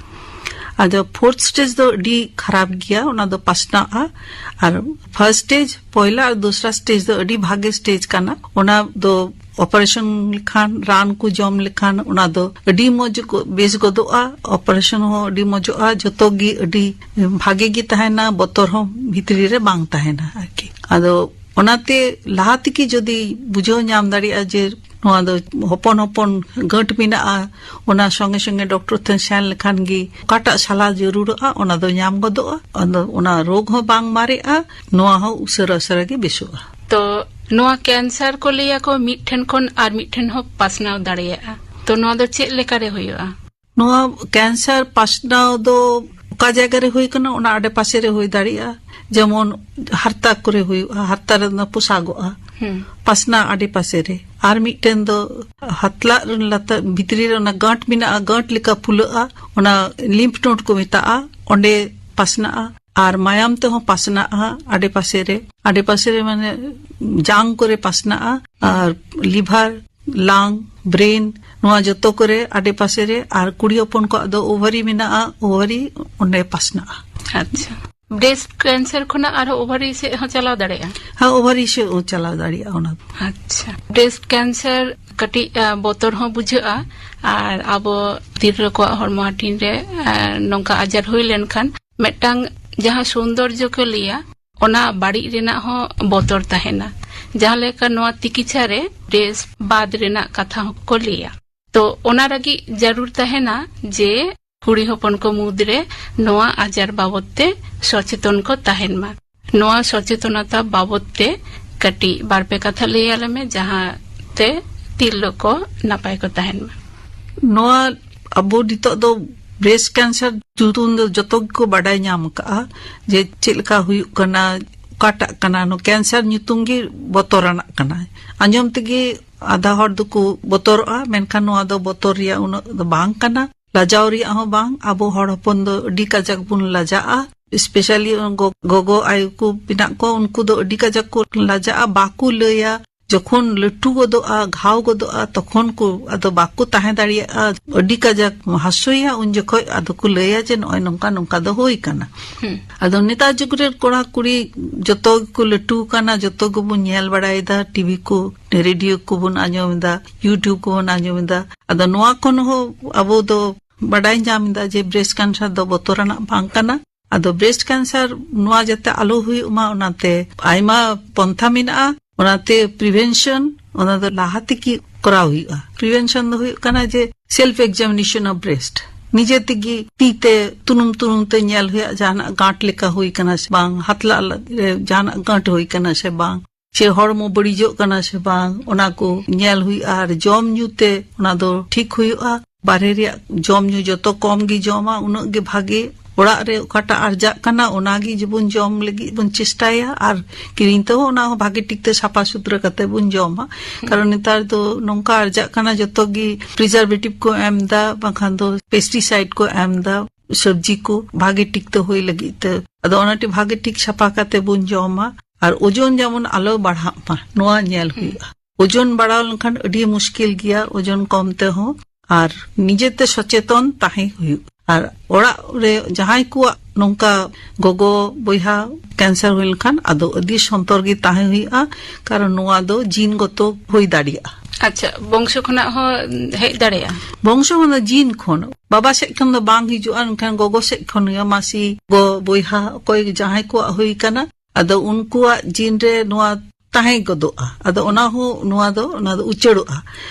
ᱟᱫᱚ ᱯᱷᱳᱨᱛᱷ ᱥᱴᱮᱡ ᱫᱚ ᱟᱹᱰᱤ ᱠᱷᱟᱨᱟᱯ ᱜᱮᱭᱟ, ᱚᱱᱟ ᱫᱚ ᱯᱟᱥᱱᱟᱜᱼᱟ᱾ ᱟᱨ ᱯᱷᱟᱨᱥᱴ ᱥᱴᱮᱡ, ᱯᱚᱭᱞᱟ ᱟᱨ ᱫᱚᱥᱨᱟ ᱥᱴᱮᱡ ᱫᱚ ᱟᱹᱰᱤ ᱵᱷᱟᱜᱮ ᱥᱴᱮᱡ ᱠᱟᱱᱟ᱾ ᱚᱱᱟ ᱫᱚ ᱚᱯᱟᱨᱮᱥᱚᱱ ᱞᱮᱠᱷᱟᱱ, ᱨᱟᱱ ᱠᱚ ᱡᱚᱢ ᱞᱮᱠᱷᱟᱱ, ᱚᱱᱟ ᱫᱚ ᱟᱹᱰᱤ ᱢᱚᱡᱽ ᱠᱚ ᱵᱮᱥ ᱜᱚᱫᱚᱜᱼᱟ᱾ ᱚᱯᱟᱨᱮᱥᱚᱱ ᱦᱚᱸ ᱟᱹᱰᱤ ᱢᱚᱡᱚᱜᱼᱟ, ᱡᱚᱛᱚ ᱜᱮ ᱟᱹᱰᱤ ᱵᱷᱟᱜᱮ ᱜᱮ ᱛᱟᱦᱮᱱᱟ, ᱵᱚᱛᱚᱨ ᱦᱚᱸ ᱵᱷᱤᱛᱨᱤ ᱨᱮ ᱵᱟᱝ ᱛᱟᱦᱮᱱᱟ ᱟᱨᱠᱤ᱾ ᱟᱫᱚ ᱚᱱᱟᱛᱮ ᱞᱟᱦᱟ ᱛᱮᱜᱮ ᱡᱩᱫᱤ ᱵᱩᱡᱷᱟᱹᱣ ᱧᱟᱢ ᱫᱟᱲᱮᱭᱟᱜᱼᱟ ᱡᱮ ᱱᱚᱣᱟ ᱫᱚ ᱦᱚᱯᱚᱱ ᱦᱚᱯᱚᱱ ᱜᱟᱹᱴ ᱢᱮᱱᱟᱜᱼᱟ, ᱚᱱᱟ ᱥᱚᱸᱜᱮ ᱥᱚᱸᱜᱮ ᱰᱚᱠᱴᱚᱨ ᱴᱷᱮᱱ ᱥᱮᱱ ᱞᱮᱠᱷᱟᱱ ᱜᱮ ᱚᱠᱟᱴᱟᱜ ᱥᱟᱞᱟ ᱡᱟᱹᱨᱩᱲᱚᱜᱼᱟ, ᱚᱱᱟ ᱫᱚ ᱧᱟᱢ ᱜᱚᱫᱚᱜᱼᱟ᱾ ᱟᱫᱚ ᱚᱱᱟ ᱨᱳᱜᱽ ᱦᱚᱸ ᱵᱟᱝ ᱢᱟᱨᱮᱜᱼᱟ, ᱱᱚᱣᱟ ᱦᱚᱸ ᱩᱥᱟᱹᱨᱟ ᱩᱥᱟᱹᱨᱟ ᱜᱮ ᱵᱮᱥᱚᱜᱼᱟ᱾ ᱛᱚ ᱱᱚᱣᱟ ᱠᱮᱱᱥᱟᱨ ᱠᱚ ᱞᱟᱹᱭᱟ ᱠᱚ ᱢᱤᱫ ᱴᱷᱮᱱ ᱠᱷᱚᱱ ᱟᱨ ᱢᱤᱫ ᱴᱷᱮᱱ ᱦᱚᱸ ᱯᱟᱥᱱᱟᱣ ᱫᱟᱲᱮᱭᱟᱜᱼᱟ᱾ ᱛᱚ ᱱᱚᱣᱟ ᱫᱚ ᱪᱮᱫ ᱞᱮᱠᱟ ᱨᱮ ᱦᱩᱭᱩᱜᱼᱟ? ᱱᱚᱣᱟ ᱠᱮᱱᱥᱟᱨ ᱯᱟᱥᱱᱟᱣ ᱫᱚ ᱚᱠᱟ ᱡᱟᱭᱜᱟ ᱨᱮ ᱦᱩᱭ ᱠᱟᱱᱟ, ᱚᱱᱟ ᱟᱰᱮᱯᱟᱥᱮ ᱨᱮ ᱦᱩᱭ ᱫᱟᱲᱮᱭᱟᱜᱼᱟ᱾ ᱡᱮᱢᱚᱱ ᱦᱟᱨᱛᱟ ᱠᱚᱨᱮ ᱦᱩᱭᱩᱜᱼᱟ, ᱦᱟᱨᱛᱟ ᱨᱮ ᱚᱱᱟ ᱯᱚᱥᱟᱜᱚᱜᱼᱟ, ᱦᱩᱸ᱾ ᱯᱟᱥᱱᱟ ᱟᱰᱮᱯᱟᱥᱮ ᱨᱮ᱾ ᱟᱨ ᱢᱤᱫᱴᱮᱱ ᱫᱚ ᱦᱟᱛᱞᱟᱜ ᱨᱮ ᱞᱟᱛᱟᱨ ᱵᱷᱤᱛᱨᱤ ᱨᱮ ᱚᱱᱟ ᱜᱟᱸᱴ ᱢᱮᱱᱟᱜᱼᱟ, ᱜᱟᱸᱴ ᱞᱮᱠᱟ ᱯᱷᱩᱞᱟᱹᱜᱼᱟ, ᱚᱱᱟ ᱞᱤᱢᱯᱷ ᱱᱳᱰ ᱠᱚ ᱢᱮᱛᱟᱜᱼᱟ, ᱚᱸᱰᱮ ᱯᱟᱥᱱᱟᱜᱼᱟ᱾ ᱟᱨ ᱢᱟᱭᱟᱢ ᱛᱮᱦᱚᱸ ᱯᱟᱥᱱᱟᱜᱼᱟ ᱟᱰᱮᱯᱟᱥᱮ ᱨᱮ, ᱟᱰᱮᱯᱟᱥᱮ ᱨᱮ ᱢᱟᱱᱮ ᱡᱟᱝ ᱠᱚᱨᱮ ᱯᱟᱥᱱᱟᱜᱼᱟ᱾ ᱟᱨ ᱞᱤᱵᱷᱟᱨ, ᱞᱟᱝ, ᱵᱨᱮᱱ, ᱱᱚᱣᱟ ᱡᱚᱛᱚ ᱠᱚᱨᱮ ᱟᱰᱮᱯᱟᱥᱮ ᱨᱮ᱾ ᱟᱨ ᱠᱩᱲᱤ ᱦᱚᱯᱚᱱ ᱠᱚᱣᱟᱜ ᱫᱚ ᱳᱵᱷᱟᱨᱤ ᱢᱮᱱᱟᱜᱼᱟ, ᱳᱵᱷᱟᱨᱤ ᱚᱸᱰᱮ ᱯᱟᱥᱱᱟᱜᱼᱟ᱾ ᱟᱪᱪᱷᱟ, ᱵᱨᱮᱥᱴ ᱠᱮᱱᱥᱟᱨ ᱠᱷᱚᱱᱟᱜ ᱟᱨᱦᱚᱸ ᱳᱵᱷᱟᱨᱤ ᱥᱮᱫ ᱦᱚᱸ ᱪᱟᱞᱟᱣ ᱫᱟᱲᱮᱭᱟᱜᱼᱟ? ᱦᱮᱸ, ᱳᱵᱷᱟᱨᱤ ᱥᱮᱫ ᱦᱚᱸ ᱪᱟᱞᱟᱣ ᱫᱟᱲᱮᱭᱟᱜᱼᱟ ᱚᱱᱟ ᱫᱚ᱾ ᱟᱪᱪᱷᱟ, ᱵᱨᱮᱥᱴ ᱠᱮᱱᱥᱟᱨ ᱠᱟᱹᱴᱤᱡ ᱟ, ᱵᱚᱛᱚᱨ ᱦᱚᱸ ᱵᱩᱡᱷᱟᱹᱜᱼᱟ᱾ ᱟᱨ ᱟᱵᱚ ᱛᱤᱨᱞᱟᱹ ᱠᱚᱣᱟᱜ ᱦᱚᱲᱢᱚ ᱦᱟᱹᱴᱤᱧ ᱨᱮ ᱟ, ᱱᱚᱝᱠᱟ ᱟᱡᱟᱨ ᱦᱩᱭ ᱞᱮᱱᱠᱷᱟᱱ ᱢᱤᱫᱴᱟᱝ ᱡᱟᱦᱟᱸ ᱥᱳᱱᱫᱚᱨᱡᱚ ᱠᱚ ᱞᱟᱹᱭᱟ, ᱚᱱᱟ ᱵᱟᱹᱲᱤᱡ ᱨᱮᱱᱟᱜ ᱦᱚᱸ ᱵᱚᱛᱚᱨ ᱛᱟᱦᱮᱱᱟ᱾ ᱡᱟᱦᱟᱸ ᱞᱮᱠᱟ ᱱᱚᱣᱟ ᱛᱤᱠᱤᱪᱷᱟ ᱨᱮ ᱵᱨᱮᱥᱴ ᱵᱟᱫ ᱨᱮᱱᱟᱜ ᱠᱟᱛᱷᱟ ᱦᱚᱸᱠᱚ ᱞᱟᱹᱭᱟ᱾ ᱛᱚ ᱚᱱᱟ ᱞᱟᱹᱜᱤᱫ ᱡᱟᱹᱨᱩᱲ ᱛᱟᱦᱮᱱᱟ ᱡᱮ ᱠᱩᱲᱤ ᱦᱚᱯᱚᱱ ᱠᱚ ᱢᱩᱫᱽᱨᱮ ᱱᱚᱣᱟ ᱟᱡᱟᱨ ᱵᱟᱵᱚᱛ ᱛᱮ ᱥᱚᱪᱮᱛᱚᱱ ᱠᱚ ᱛᱟᱦᱮᱱ ᱢᱟ᱾ ᱱᱚᱣᱟ ᱥᱚᱪᱮᱛᱚᱱᱚᱛᱟ ᱵᱟᱵᱚᱛ ᱛᱮ ᱠᱟᱹᱴᱤᱡ ᱵᱟᱨ ᱯᱮ ᱠᱟᱛᱷᱟ ᱞᱟᱹᱭ ᱟᱞᱮ ᱢᱮ, ᱡᱟᱦᱟᱸ ᱛᱮ ᱛᱤᱨᱞᱟᱹ ᱠᱚ ᱱᱟᱯᱟᱭ ᱠᱚ ᱛᱟᱦᱮᱱ ᱢᱟ᱾ ᱱᱚᱣᱟ ᱟᱵᱚ ᱱᱤᱛᱚᱜ ᱫᱚ ᱵᱨᱮᱥᱴ ᱠᱮᱱᱥᱟᱨ ᱧᱩᱛᱩᱢ ᱫᱚ ᱡᱚᱛᱚ ᱜᱮᱠᱚ ᱵᱟᱰᱟᱭ ᱧᱟᱢ ᱟᱠᱟᱫᱼᱟ, ᱡᱮ ᱪᱮᱫ ᱞᱮᱠᱟ ᱦᱩᱭᱩᱜ ᱠᱟᱱᱟ, ᱚᱠᱟᱴᱟᱜ ᱠᱟᱱᱟ᱾ ᱱᱚᱣᱟ ᱠᱮᱱᱥᱟᱨ ᱧᱩᱛᱩᱢ ᱜᱮ ᱵᱚᱛᱚᱨᱟᱱᱟᱜ ᱠᱟᱱᱟ᱾ ᱟᱸᱡᱚᱢ ᱛᱮᱜᱮ ᱟᱫᱷᱟ ᱦᱚᱲ ᱫᱚᱠᱚ ᱵᱚᱛᱚᱨᱚᱜᱼᱟ, ᱢᱮᱱᱠᱷᱟᱱ ᱱᱚᱣᱟ ᱫᱚ ᱵᱚᱛᱚᱨ ᱨᱮᱭᱟᱜ ᱩᱱᱟᱹᱜ ᱫᱚ ᱵᱟᱝ ᱠᱟᱱᱟ᱾ ᱞᱟᱡᱟᱣ ᱨᱮᱭᱟᱜ ᱦᱚᱸ ᱵᱟᱝ᱾ ᱟᱵᱚ ᱦᱚᱲ ᱦᱚᱯᱚᱱ ᱫᱚ ᱟᱹᱰᱤ ᱠᱟᱡᱟᱠ ᱵᱚᱱ ᱞᱟᱡᱟᱜᱼᱟ, especially ᱜᱚ-, ᱜᱚᱜᱚ ᱟᱭᱳ ᱠᱚ ᱢᱮᱱᱟᱜ ᱠᱚᱣᱟ, ᱩᱱᱠᱩ ᱫᱚ ᱟᱹᱰᱤ ᱠᱟᱡᱟᱠ ᱠᱚ ᱞᱟᱡᱟᱜᱼᱟ, ᱵᱟᱠᱚ ᱞᱟᱹᱭᱟ᱾ ᱡᱚᱠᱷᱚᱱ ᱞᱟᱹᱴᱩ ᱜᱚᱫᱚᱜᱼᱟ, ᱜᱷᱟᱣ ᱜᱚᱫᱚᱜᱼᱟ, ᱛᱚᱠᱷᱚᱱ ᱠᱚ ᱟᱫᱚ ᱵᱟᱠᱚ ᱛᱟᱦᱮᱸ ᱫᱟᱲᱮᱭᱟᱜᱼᱟ, ᱟᱹᱰᱤ ᱠᱟᱡᱟᱠ ᱦᱟᱹᱥᱩᱭᱟ᱾ ᱩᱱ ᱡᱚᱠᱷᱚᱡ ᱟᱫᱚ ᱠᱚ ᱞᱟᱹᱭᱟ ᱡᱮ ᱱᱚᱜᱼᱚᱭ ᱱᱚᱝᱠᱟ ᱱᱚᱝᱠᱟ ᱫᱚ ᱦᱩᱭ ᱠᱟᱱᱟ᱾ ᱟᱫᱚ ᱱᱮᱛᱟᱨ ᱡᱩᱜᱽ ᱨᱮ ᱠᱚᱲᱟ ᱠᱩᱲᱤ ᱡᱚᱛᱚ ᱜᱮᱠᱚ ᱞᱟᱹᱴᱩ ᱠᱟᱱᱟ, ᱡᱚᱛᱚ ᱜᱮᱵᱚᱱ ᱧᱮᱞ ᱵᱟᱲᱟᱭᱮᱫᱟ, ᱴᱤᱵᱷᱤ ᱠᱚ, ᱨᱮᱰᱤᱭᱳ ᱠᱚᱵᱚᱱ ᱟᱸᱡᱚᱢ ᱮᱫᱟ, YouTube ᱠᱚᱵᱚᱱ ᱟᱸᱡᱚᱢ ᱮᱫᱟ᱾ ᱟᱫᱚ ᱱᱚᱣᱟ ᱠᱷᱚᱱ ᱦᱚᱸ ᱟᱵᱚ ᱫᱚ ᱵᱟᱰᱟᱭ ᱧᱟᱢ ᱮᱫᱟ ᱡᱮ breast cancer ᱫᱚ ᱵᱚᱛᱚᱨᱟᱱᱟᱜ ᱵᱟᱝ ᱠᱟᱱᱟ᱾ ᱟᱫᱚ breast cancer ᱱᱚᱣᱟ ᱡᱟᱛᱮ ᱟᱞᱚ ᱦᱩᱭᱩᱜ ᱢᱟ, ᱚᱱᱟᱛᱮ ᱟᱭᱢᱟ ᱯᱚᱱᱛᱷᱟ ᱢᱮᱱᱟᱜᱼᱟ᱾ ᱚᱱᱟᱛᱮ prevention, ᱚᱱᱟ ᱫᱚ ᱞᱟᱦᱟ ᱛᱮᱜᱮ ᱠᱚᱨᱟᱣ ᱦᱩᱭᱩᱜᱼᱟ᱾ Prevention ᱫᱚ ᱦᱩᱭᱩᱜ ᱠᱟᱱᱟ ᱡᱮ self examination of breast, ᱱᱤᱡᱮ ᱛᱮᱜᱮ ᱛᱤ ᱛᱮ ᱛᱩᱱᱩᱢ ᱛᱩᱱᱩᱢ ᱛᱮ ᱧᱮᱞ ᱦᱩᱭᱩᱜᱼᱟ, ᱡᱟᱦᱟᱱᱟᱜ ᱜᱟᱸᱴ ᱞᱮᱠᱟ ᱦᱩᱭ ᱠᱟᱱᱟ ᱥᱮ ᱵᱟᱝ, ᱦᱟᱛᱞᱟᱜ ᱨᱮ ᱡᱟᱦᱟᱱᱟᱜ ᱜᱟᱸᱴ ᱦᱩᱭ ᱠᱟᱱᱟ ᱥᱮ ᱵᱟᱝ, ᱪᱮ ᱦᱚᱲᱢᱚ ᱵᱟᱹᱲᱤᱡᱚᱜ ᱠᱟᱱᱟ ᱥᱮ ᱵᱟᱝ, ᱚᱱᱟ ᱠᱚ ᱧᱮᱞ ᱦᱩᱭᱩᱜᱼᱟ᱾ ᱟᱨ ᱡᱚᱢ ᱧᱩ ᱛᱮ ᱚᱱᱟ ᱫᱚ ᱴᱷᱤᱠ ᱦᱩᱭᱩᱜᱼᱟ᱾ ᱵᱟᱨᱦᱮ ᱨᱮᱭᱟᱜ ᱡᱚᱢ ᱧᱩ ᱡᱚᱛᱚ ᱠᱚᱢ ᱜᱮ ᱡᱚᱢᱟ, ᱩᱱᱟᱹᱜ ᱜᱮ ᱵᱷᱟᱜᱮ᱾ ᱚᱲᱟᱜ ᱨᱮ ᱚᱠᱟᱴᱟᱜ ᱟᱨᱡᱟᱜ ᱠᱟᱱᱟ, ᱚᱱᱟ ᱜᱮ ᱡᱮᱵᱚᱱ ᱡᱚᱢ ᱞᱟᱹᱜᱤᱫ ᱵᱚᱱ ᱪᱮᱥᱴᱟᱭᱟ, ᱟᱨ ᱠᱤᱨᱤᱧ ᱛᱮᱦᱚᱸ ᱚᱱᱟ ᱦᱚᱸ ᱵᱷᱟᱜᱮ ᱴᱷᱤᱠ ᱛᱮ ᱥᱟᱯᱷᱟ ᱥᱩᱛᱨᱟᱹ ᱠᱟᱛᱮ ᱵᱚᱱ ᱡᱚᱢᱟ᱾ ᱠᱟᱨᱚᱱ ᱱᱮᱛᱟᱨ ᱫᱚ ᱱᱚᱝᱠᱟ ᱟᱨᱡᱟᱜ ᱠᱟᱱᱟ, ᱡᱚᱛᱚ ᱜᱮ preservative ᱠᱚ ᱮᱢ ᱮᱫᱟ, ᱵᱟᱝᱠᱷᱟᱱ ᱫᱚ pesticide ᱠᱚ ᱮᱢ ᱮᱫᱟ ᱥᱚᱵᱽᱡᱤ ᱠᱚ ᱵᱷᱟᱜᱮ ᱴᱷᱤᱠ ᱛᱮ ᱦᱩᱭ ᱞᱟᱹᱜᱤᱫ ᱛᱮ᱾ ᱟᱫᱚ ᱚᱱᱟᱛᱮ ᱵᱷᱟᱜᱮ ᱴᱷᱤᱠ ᱥᱟᱯᱷᱟ ᱠᱟᱛᱮ ᱵᱚᱱ ᱡᱚᱢᱟ, ᱟᱨ ᱳᱡᱚᱱ ᱡᱮᱢᱚᱱ ᱟᱞᱚ ᱵᱟᱲᱦᱟᱜ ᱢᱟ, ᱱᱚᱣᱟ ᱧᱮᱞ ᱦᱩᱭᱩᱜᱼᱟ᱾ ᱳᱡᱚᱱ ᱵᱟᱲᱟᱣ ᱞᱮᱱᱠᱷᱟᱱ ᱟᱹᱰᱤ ᱢᱩᱥᱠᱤᱞ ᱜᱮᱭᱟ ᱳᱡᱚᱱ ᱠᱚᱢ ᱛᱮᱦᱚᱸ, ᱟᱨ ᱱᱤᱡᱮᱛᱮ ᱥᱚᱪᱮᱛᱚᱱ ᱛᱟᱦᱮᱸ ᱦᱩᱭᱩᱜᱼᱟ᱾ ᱟᱨ ᱚᱲᱟᱜ ᱨᱮ ᱡᱟᱦᱟᱸᱭ ᱠᱚᱣᱟᱜ ᱱᱚᱝᱠᱟ ᱜᱚᱜᱚ ᱵᱚᱭᱦᱟ cancer ᱦᱩᱭ ᱞᱮᱱᱠᱷᱟᱱ, ᱟᱫᱚ ᱟᱹᱰᱤ ᱥᱚᱱᱛᱚᱨ ᱜᱮ ᱛᱟᱦᱮᱸ ᱦᱩᱭᱩᱜᱼᱟ, ᱠᱟᱨᱚᱱ ᱱᱚᱣᱟ ᱫᱚ ᱡᱤᱱ ᱜᱚᱛᱚ ᱦᱩᱭ ᱫᱟᱲᱮᱭᱟᱜᱼᱟ᱾ ᱟᱪᱪᱷᱟ, ᱵᱚᱝᱥᱚ ᱠᱷᱚᱱᱟᱜ ᱦᱚᱸ ᱦᱮᱡ ᱫᱟᱲᱮᱭᱟᱜᱼᱟ? ᱵᱚᱝᱥᱚ ᱢᱟᱱᱮ ᱡᱤᱱ ᱠᱷᱚᱱ, ᱵᱟᱵᱟ ᱥᱮᱫ ᱠᱷᱚᱱ ᱫᱚ ᱵᱟᱝ ᱦᱤᱡᱩᱜᱼᱟ, ᱮᱱᱠᱷᱟᱱ ᱜᱚᱜᱚ ᱥᱮᱫ ᱠᱷᱚᱱ ᱜᱮ, ᱢᱟᱹᱥᱤ ᱜᱚ ᱵᱚᱭᱦᱟ ᱚᱠᱚᱭ ᱡᱟᱦᱟᱸᱭ ᱠᱚᱣᱟᱜ ᱦᱩᱭ ᱠᱟᱱᱟ, ᱟᱫᱚ ᱩᱱᱠᱩᱣᱟᱜ ᱡᱤᱱ ᱨᱮ ᱱᱚᱣᱟ ᱛᱟᱦᱮᱸ ᱜᱚᱫᱚᱜᱼᱟ᱾ ᱟᱫᱚ ᱚᱱᱟ ᱦᱚᱸ, ᱱᱚᱣᱟ ᱫᱚ, ᱚᱱᱟ ᱫᱚ ᱩᱪᱟᱹᱲᱚᱜᱼᱟ᱾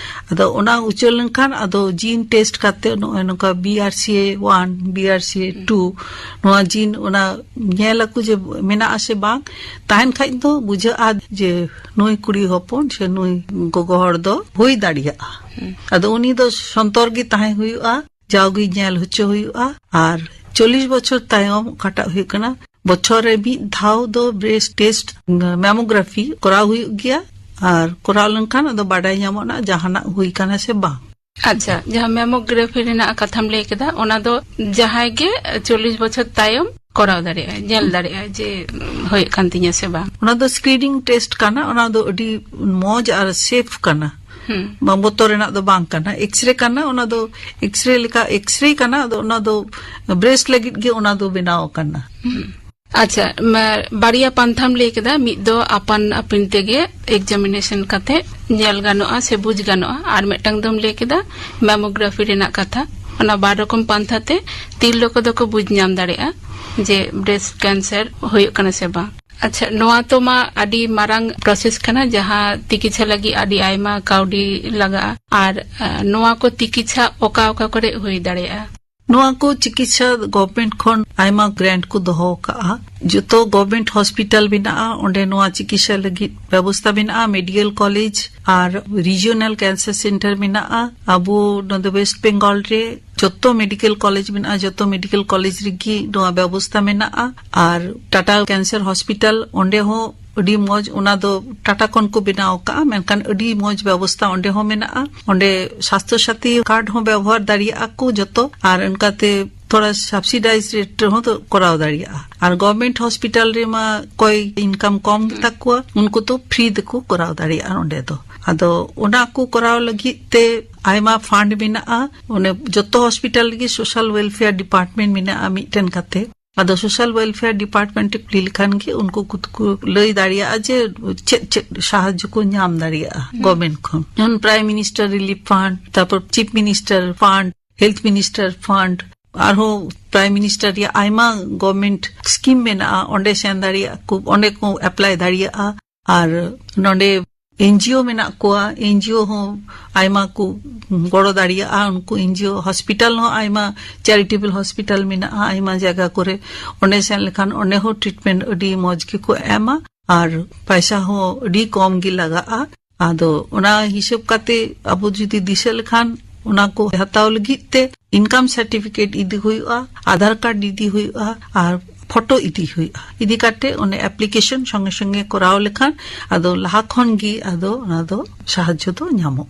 ᱟᱫᱚ ᱚᱱᱟ ᱩᱪᱟᱹᱲ ᱞᱮᱱᱠᱷᱟᱱ ᱟᱫᱚ ᱡᱤᱱ ᱴᱮᱥᱴ ᱠᱟᱛᱮ ᱱᱚᱜᱼᱚᱭ ᱱᱚᱝᱠᱟ B R C A one, B R C A two, ᱱᱚᱣᱟ ᱡᱤᱱ ᱚᱱᱟ ᱧᱮᱞ ᱟᱠᱚ ᱡᱮ ᱢᱮᱱᱟᱜᱼᱟ ᱥᱮ ᱵᱟᱝ᱾ ᱛᱟᱦᱮᱱ ᱠᱷᱟᱡ ᱫᱚ ᱵᱩᱡᱷᱟᱹᱜᱼᱟ ᱡᱮ ᱱᱩᱭ ᱠᱩᱲᱤ ᱦᱚᱯᱚᱱ ᱥᱮ ᱱᱩᱭ ᱜᱚᱜᱚ ᱦᱚᱲ ᱫᱚ ᱦᱩᱭ ᱫᱟᱲᱮᱭᱟᱜᱼᱟ᱾ ᱟᱫᱚ ᱩᱱᱤ ᱫᱚ ᱥᱚᱱᱛᱚᱨ ᱜᱮ ᱛᱟᱦᱮᱸ ᱦᱩᱭᱩᱜᱼᱟ, ᱡᱟᱣᱜᱮ ᱧᱮᱞ ᱦᱚᱪᱚ ᱦᱩᱭᱩᱜᱼᱟ᱾ ᱟᱨ ᱪᱚᱞᱞᱤᱥ ᱵᱚᱪᱷᱚᱨ ᱛᱟᱭᱚᱢ ᱚᱠᱟᱴᱟᱜ ᱦᱩᱭᱩᱜ ᱠᱟᱱᱟ, ᱵᱚᱪᱷᱚᱨ ᱨᱮ ᱢᱤᱫ ᱫᱷᱟᱣ ᱫᱚ breast test, mammography ᱠᱚᱨᱟᱣ ᱦᱩᱭᱩᱜ ᱜᱮᱭᱟ᱾ ᱟᱨ ᱠᱚᱨᱟᱣ ᱞᱮᱱᱠᱷᱟᱱ ᱟᱫᱚ ᱵᱟᱰᱟᱭ ᱧᱟᱢᱚᱜᱼᱟ ᱡᱟᱦᱟᱱᱟᱜ ᱦᱩᱭ ᱠᱟᱱᱟ ᱥᱮ ᱵᱟᱝ᱾ ᱟᱪᱪᱷᱟ, ᱡᱟᱦᱟᱸ ᱢᱮᱢᱳᱜᱨᱟᱯᱷᱤ ᱨᱮᱱᱟᱜ ᱠᱟᱛᱷᱟᱢ ᱞᱟᱹᱭ ᱠᱮᱫᱟ, ᱚᱱᱟ ᱫᱚ ᱡᱟᱦᱟᱸᱭ ᱜᱮ ᱪᱚᱞᱞᱤᱥ ᱵᱚᱪᱷᱚᱨ ᱛᱟᱭᱚᱢ ᱠᱚᱨᱟᱣ ᱫᱟᱲᱮᱭᱟᱜᱼᱟ, ᱧᱮᱞ ᱫᱟᱲᱮᱭᱟᱜᱼᱟ ᱡᱮ ᱦᱩᱭᱩᱜ ᱠᱟᱱ ᱛᱤᱧᱟ ᱥᱮ ᱵᱟᱝ᱾ ᱚᱱᱟ ᱫᱚ ᱥᱠᱨᱤᱱᱤᱝ ᱴᱮᱥᱴ ᱠᱟᱱᱟ, ᱚᱱᱟ ᱫᱚ ᱟᱹᱰᱤ ᱢᱚᱡᱽ ᱟᱨ ᱥᱮᱯᱷ ᱠᱟᱱᱟ᱾ ᱦᱩᱸ᱾ ᱵᱟᱝ ᱵᱚᱛᱚᱨ ᱨᱮᱱᱟᱜ ᱫᱚ ᱵᱟᱝ ᱠᱟᱱᱟ᱾ ᱮᱠᱥᱨᱮ ᱠᱟᱱᱟ, ᱚᱱᱟ ᱫᱚ ᱮᱠᱥᱨᱮ ᱞᱮᱠᱟ ᱮᱠᱥᱨᱮ ᱠᱟᱱᱟ, ᱟᱫᱚ ᱚᱱᱟ ᱫᱚ ᱵᱨᱮᱥᱴ ᱞᱟᱹᱜᱤᱫ ᱜᱮ ᱚᱱᱟ ᱫᱚ ᱵᱮᱱᱟᱣ ᱟᱠᱟᱱᱟ᱾ ᱦᱩᱸ᱾ ᱟᱪᱪᱷᱟ, ᱢᱟ-, ᱵᱟᱨᱭᱟ ᱯᱟᱱᱛᱷᱟᱢ ᱞᱟᱹᱭ ᱠᱮᱫᱟ, ᱢᱤᱫ ᱫᱚ ᱟᱯᱟᱱ ᱟᱹᱯᱤᱱ ᱛᱮᱜᱮ ᱮᱠᱡᱟᱢᱤᱱᱮᱥᱚᱱ ᱠᱟᱛᱮ ᱧᱮᱞ ᱜᱟᱱᱚᱜᱼᱟ ᱥᱮ ᱵᱩᱡᱽ ᱜᱟᱱᱚᱜᱼᱟ, ᱟᱨ ᱢᱤᱫᱴᱟᱝ ᱫᱚᱢ ᱞᱟᱹᱭ ᱠᱮᱫᱟ ᱢᱮᱢᱳᱜᱨᱟᱯᱷᱤ ᱨᱮᱱᱟᱜ ᱠᱟᱛᱷᱟ᱾ ᱚᱱᱟ ᱵᱟᱨ ᱨᱚᱠᱚᱢ ᱯᱟᱱᱛᱷᱟ ᱛᱮ ᱛᱤᱨᱞᱟᱹ ᱠᱚᱫᱚ ᱠᱚ ᱵᱩᱡᱽ ᱧᱟᱢ ᱫᱟᱲᱮᱭᱟᱜᱼᱟ ᱡᱮ ᱵᱨᱮᱥᱴ ᱠᱮᱱᱥᱟᱨ ᱦᱩᱭᱩᱜ ᱠᱟᱱᱟ ᱥᱮ ᱵᱟᱝ᱾ ᱟᱪᱪᱷᱟ, ᱱᱚᱣᱟ ᱛᱚ ᱢᱟ ᱟᱹᱰᱤ ᱢᱟᱨᱟᱝ ᱯᱨᱚᱥᱮᱥ ᱠᱟᱱᱟ, ᱡᱟᱦᱟᱸ ᱛᱤᱠᱤᱪᱷᱟ ᱞᱟᱹᱜᱤᱫ ᱟᱹᱰᱤ ᱟᱭᱢᱟ ᱠᱟᱹᱣᱰᱤ ᱞᱟᱜᱟᱜᱼᱟ, ᱟᱨ, ᱟ, ᱱᱚᱣᱟ ᱠᱚ ᱛᱤᱠᱤᱪᱷᱟ ᱚᱠᱟ ᱚᱠᱟ ᱠᱚᱨᱮ ᱦᱩᱭ ᱫᱟᱲᱮᱭᱟᱜᱼᱟ? ᱱᱚᱣᱟ ᱠᱚ ᱪᱤᱠᱤᱪᱷᱟ ᱜᱚᱵᱷᱢᱮᱱᱴ ᱠᱷᱚᱱ ᱟᱭᱢᱟ ᱜᱨᱟᱱᱴ ᱠᱚ ᱫᱚᱦᱚ ᱟᱠᱟᱜᱼᱟ᱾ ᱡᱚᱛᱚ ᱜᱚᱵᱷᱢᱮᱱᱴ ᱦᱚᱥᱯᱤᱴᱟᱞ ᱢᱮᱱᱟᱜᱼᱟ, ᱚᱸᱰᱮ ᱱᱚᱣᱟ ᱪᱤᱠᱤᱪᱷᱟ ᱞᱟᱹᱜᱤᱫ ᱵᱮᱵᱚᱥᱛᱟ ᱢᱮᱱᱟᱜᱼᱟ, ᱢᱮᱰᱤᱠᱮᱞ ᱠᱚᱞᱮᱡᱽ ᱟᱨ ᱨᱤᱡᱤᱭᱚᱱᱟᱞ ᱠᱮᱱᱥᱟᱨ ᱥᱮᱱᱴᱟᱨ ᱢᱮᱱᱟᱜᱼᱟ᱾ ᱟᱵᱚ ᱱᱚᱰᱮ ᱳᱭᱮᱥᱴ ᱵᱮᱝᱜᱚᱞ ᱨᱮ ᱡᱚᱛᱚ ᱢᱮᱰᱤᱠᱮᱞ ᱠᱚᱞᱮᱡᱽ ᱢᱮᱱᱟᱜᱼᱟ, ᱡᱚᱛᱚ ᱢᱮᱰᱤᱠᱮᱞ ᱠᱚᱞᱮᱡᱽ ᱨᱮᱜᱮ ᱱᱚᱣᱟ ᱵᱮᱵᱚᱥᱛᱟ ᱢᱮᱱᱟᱜᱼᱟ᱾ ᱟᱨ ᱴᱟᱴᱟ ᱠᱮᱱᱥᱟᱨ ᱦᱚᱥᱯᱤᱴᱟᱞ, ᱚᱸᱰᱮ ᱦᱚᱸ ᱟᱹᱰᱤ ᱢᱚᱡᱽ, ᱚᱱᱟ ᱫᱚ ᱴᱟᱴᱟ ᱠᱷᱚᱱ ᱠᱚ ᱵᱮᱱᱟᱣ ᱟᱠᱟᱜᱼᱟ, ᱢᱮᱱᱠᱷᱟᱱ ᱟᱹᱰᱤ ᱢᱚᱡᱽ ᱵᱮᱵᱚᱥᱛᱟ ᱚᱸᱰᱮ ᱦᱚᱸ ᱢᱮᱱᱟᱜᱼᱟ᱾ ᱚᱸᱰᱮ ᱥᱟᱥᱛᱷᱚ ᱥᱟᱛᱷᱤ ᱠᱟᱨᱰ ᱦᱚᱸ ᱵᱮᱵᱚᱦᱟᱨ ᱫᱟᱲᱮᱭᱟᱜᱼᱟ ᱠᱚ ᱡᱚᱛᱚ, ᱟᱨ ᱚᱱᱠᱟᱛᱮ ᱛᱷᱚᱲᱟ ᱥᱟᱵᱥᱤᱰᱟᱭᱤᱡᱽ ᱨᱮᱴ ᱨᱮᱦᱚᱸ ᱫᱚ ᱠᱚᱨᱟᱣ ᱫᱟᱲᱮᱭᱟᱜᱼᱟ᱾ ᱟᱨ ᱜᱚᱵᱷᱢᱮᱱᱴ ᱦᱚᱥᱯᱤᱴᱟᱞ ᱨᱮᱢᱟ ᱚᱠᱚᱭ ᱤᱱᱠᱟᱢ ᱠᱚᱢ ᱦᱩᱸ᱾ ᱜᱮᱛᱟ ᱠᱚᱣᱟ, ᱩᱱᱠᱩ ᱫᱚ ᱯᱷᱨᱤ ᱛᱮᱠᱚ ᱠᱚᱨᱟᱣ ᱫᱟᱲᱮᱭᱟᱜᱼᱟ ᱚᱸᱰᱮ ᱫᱚ᱾ ᱟᱫᱚ ᱚᱱᱟ ᱠᱚ ᱠᱚᱨᱟᱣ ᱞᱟᱹᱜᱤᱫ ᱛᱮ ᱟᱭᱢᱟ ᱯᱷᱟᱱᱰ ᱢᱮᱱᱟᱜᱼᱟ᱾ ᱚᱱᱮ ᱡᱚᱛᱚ ᱦᱚᱥᱯᱤᱴᱟᱞ ᱨᱮᱜᱮ ᱥᱳᱥᱟᱞ ᱣᱮᱞᱯᱷᱮᱭᱟᱨ ᱰᱤᱯᱟᱨᱴᱢᱮᱱᱴ ᱢᱮᱱᱟᱜᱼᱟ ᱢᱤᱫᱴᱮᱱ ᱠᱟᱛᱮ᱾ ᱟᱫᱚ ᱥᱳᱥᱟᱞ ᱣᱮᱞᱯᱷᱮᱭᱟᱨ ᱰᱤᱯᱟᱨᱴᱢᱮᱱᱴ ᱨᱮ ᱠᱩᱞᱤ ᱞᱮᱠᱷᱟᱱ ᱜᱮ ᱩᱱᱠᱩ ᱠᱚ, ᱠᱚ ᱞᱟᱹᱭ ᱫᱟᱲᱮᱭᱟᱜᱼᱟ ᱡᱮ ᱪᱮᱫ ᱪᱮᱫ ᱥᱟᱦᱟᱡᱽᱡᱚ ᱠᱚ ᱧᱟᱢ ᱫᱟᱲᱮᱭᱟᱜᱼᱟ ᱦᱩᱸ᱾ ᱜᱚᱵᱷᱢᱮᱱᱴ ᱠᱷᱚᱱ᱾ ᱡᱮᱢᱚᱱ ᱯᱨᱟᱭᱤᱢ ᱢᱤᱱᱤᱥᱴᱟᱨ ᱨᱤᱞᱤᱯ ᱯᱷᱟᱱᱰ, ᱛᱟᱨᱯᱚᱨ chief minister fund, health minister fund, ᱟᱨᱦᱚᱸ ᱯᱨᱟᱭᱤᱢ ᱢᱤᱱᱤᱥᱴᱟᱨ ᱨᱮᱭᱟᱜ ᱟᱭᱢᱟ ᱜᱚᱵᱷᱢᱮᱱᱴ ᱥᱠᱤᱢ ᱢᱮᱱᱟᱜᱼᱟ, ᱚᱸᱰᱮ ᱥᱮᱱ ᱫᱟᱲᱮᱭᱟᱜᱼᱟ ᱠᱚ, ᱚᱸᱰᱮ ᱠᱚ ᱮᱯᱞᱟᱭ ᱫᱟᱲᱮᱭᱟᱜᱼᱟ᱾ ᱟᱨ ᱱᱚᱰᱮ ᱮᱱᱡᱤᱳ ᱢᱮᱱᱟᱜ ᱠᱚᱣᱟ, ᱮᱱᱡᱤᱳ ᱦᱚᱸ ᱟᱭᱢᱟ ᱠᱚ ᱜᱚᱲᱚ ᱫᱟᱲᱮᱭᱟᱜᱼᱟ᱾ ᱩᱱᱠᱩ ᱮᱱᱡᱤᱳ ᱦᱚᱥᱯᱤᱴᱟᱞ ᱦᱚᱸ ᱟᱭᱢᱟ ᱪᱮᱨᱤᱴᱮᱵᱚᱞ ᱦᱚᱥᱯᱤᱴᱟᱞ ᱢᱮᱱᱟᱜᱼᱟ ᱟᱭᱢᱟ ᱡᱟᱭᱜᱟ ᱠᱚᱨᱮ᱾ ᱚᱸᱰᱮ ᱥᱮᱱ ᱞᱮᱠᱷᱟᱱ ᱚᱸᱰᱮ ᱦᱚᱸ ᱴᱨᱤᱴᱢᱮᱱᱴ ᱟᱹᱰᱤ ᱢᱚᱡᱽ ᱜᱮᱠᱚ ᱮᱢᱟ ᱟᱨ ᱯᱟᱭᱥᱟ ᱦᱚᱸ ᱟᱹᱰᱤ ᱠᱚᱢ ᱜᱮ ᱞᱟᱜᱟᱜᱼᱟ᱾ ᱟᱫᱚ ᱚᱱᱟ ᱦᱤᱥᱟᱹᱵ ᱠᱟᱛᱮ ᱟᱵᱚ ᱡᱩᱫᱤ ᱫᱤᱥᱟᱹ ᱞᱮᱠᱷᱟᱱ ᱚᱱᱟ ᱠᱚ ᱦᱟᱛᱟᱣ ᱞᱟᱹᱜᱤᱫ ᱛᱮ ᱤᱱᱠᱟᱢ ᱥᱟᱨᱴᱤᱯᱷᱤᱠᱮᱴ ᱤᱫᱤ ᱦᱩᱭᱩᱜᱼᱟ, ᱟᱫᱷᱟᱨ ᱠᱟᱨᱰ ᱤᱫᱤ ᱦᱩᱭᱩᱜᱼᱟ ᱟᱨ ᱯᱷᱳᱴᱳ ᱤᱫᱤ ᱦᱩᱭᱩᱜᱼᱟ᱾ ᱤᱫᱤ ᱠᱟᱛᱮ ᱚᱱᱮ ᱮᱯᱞᱤᱠᱮᱥᱚᱱ ᱥᱚᱸᱜᱮ ᱥᱚᱸᱜᱮ ᱠᱚᱨᱟᱣ ᱞᱮᱠᱷᱟᱱ ᱟᱫᱚ ᱞᱟᱦᱟ ᱠᱷᱚᱱ ᱜᱮ ᱟᱫᱚ ᱚᱱᱟ ᱫᱚ ᱥᱟᱦᱟᱡᱽᱡᱚ ᱫᱚ ᱧᱟᱢᱚᱜ᱾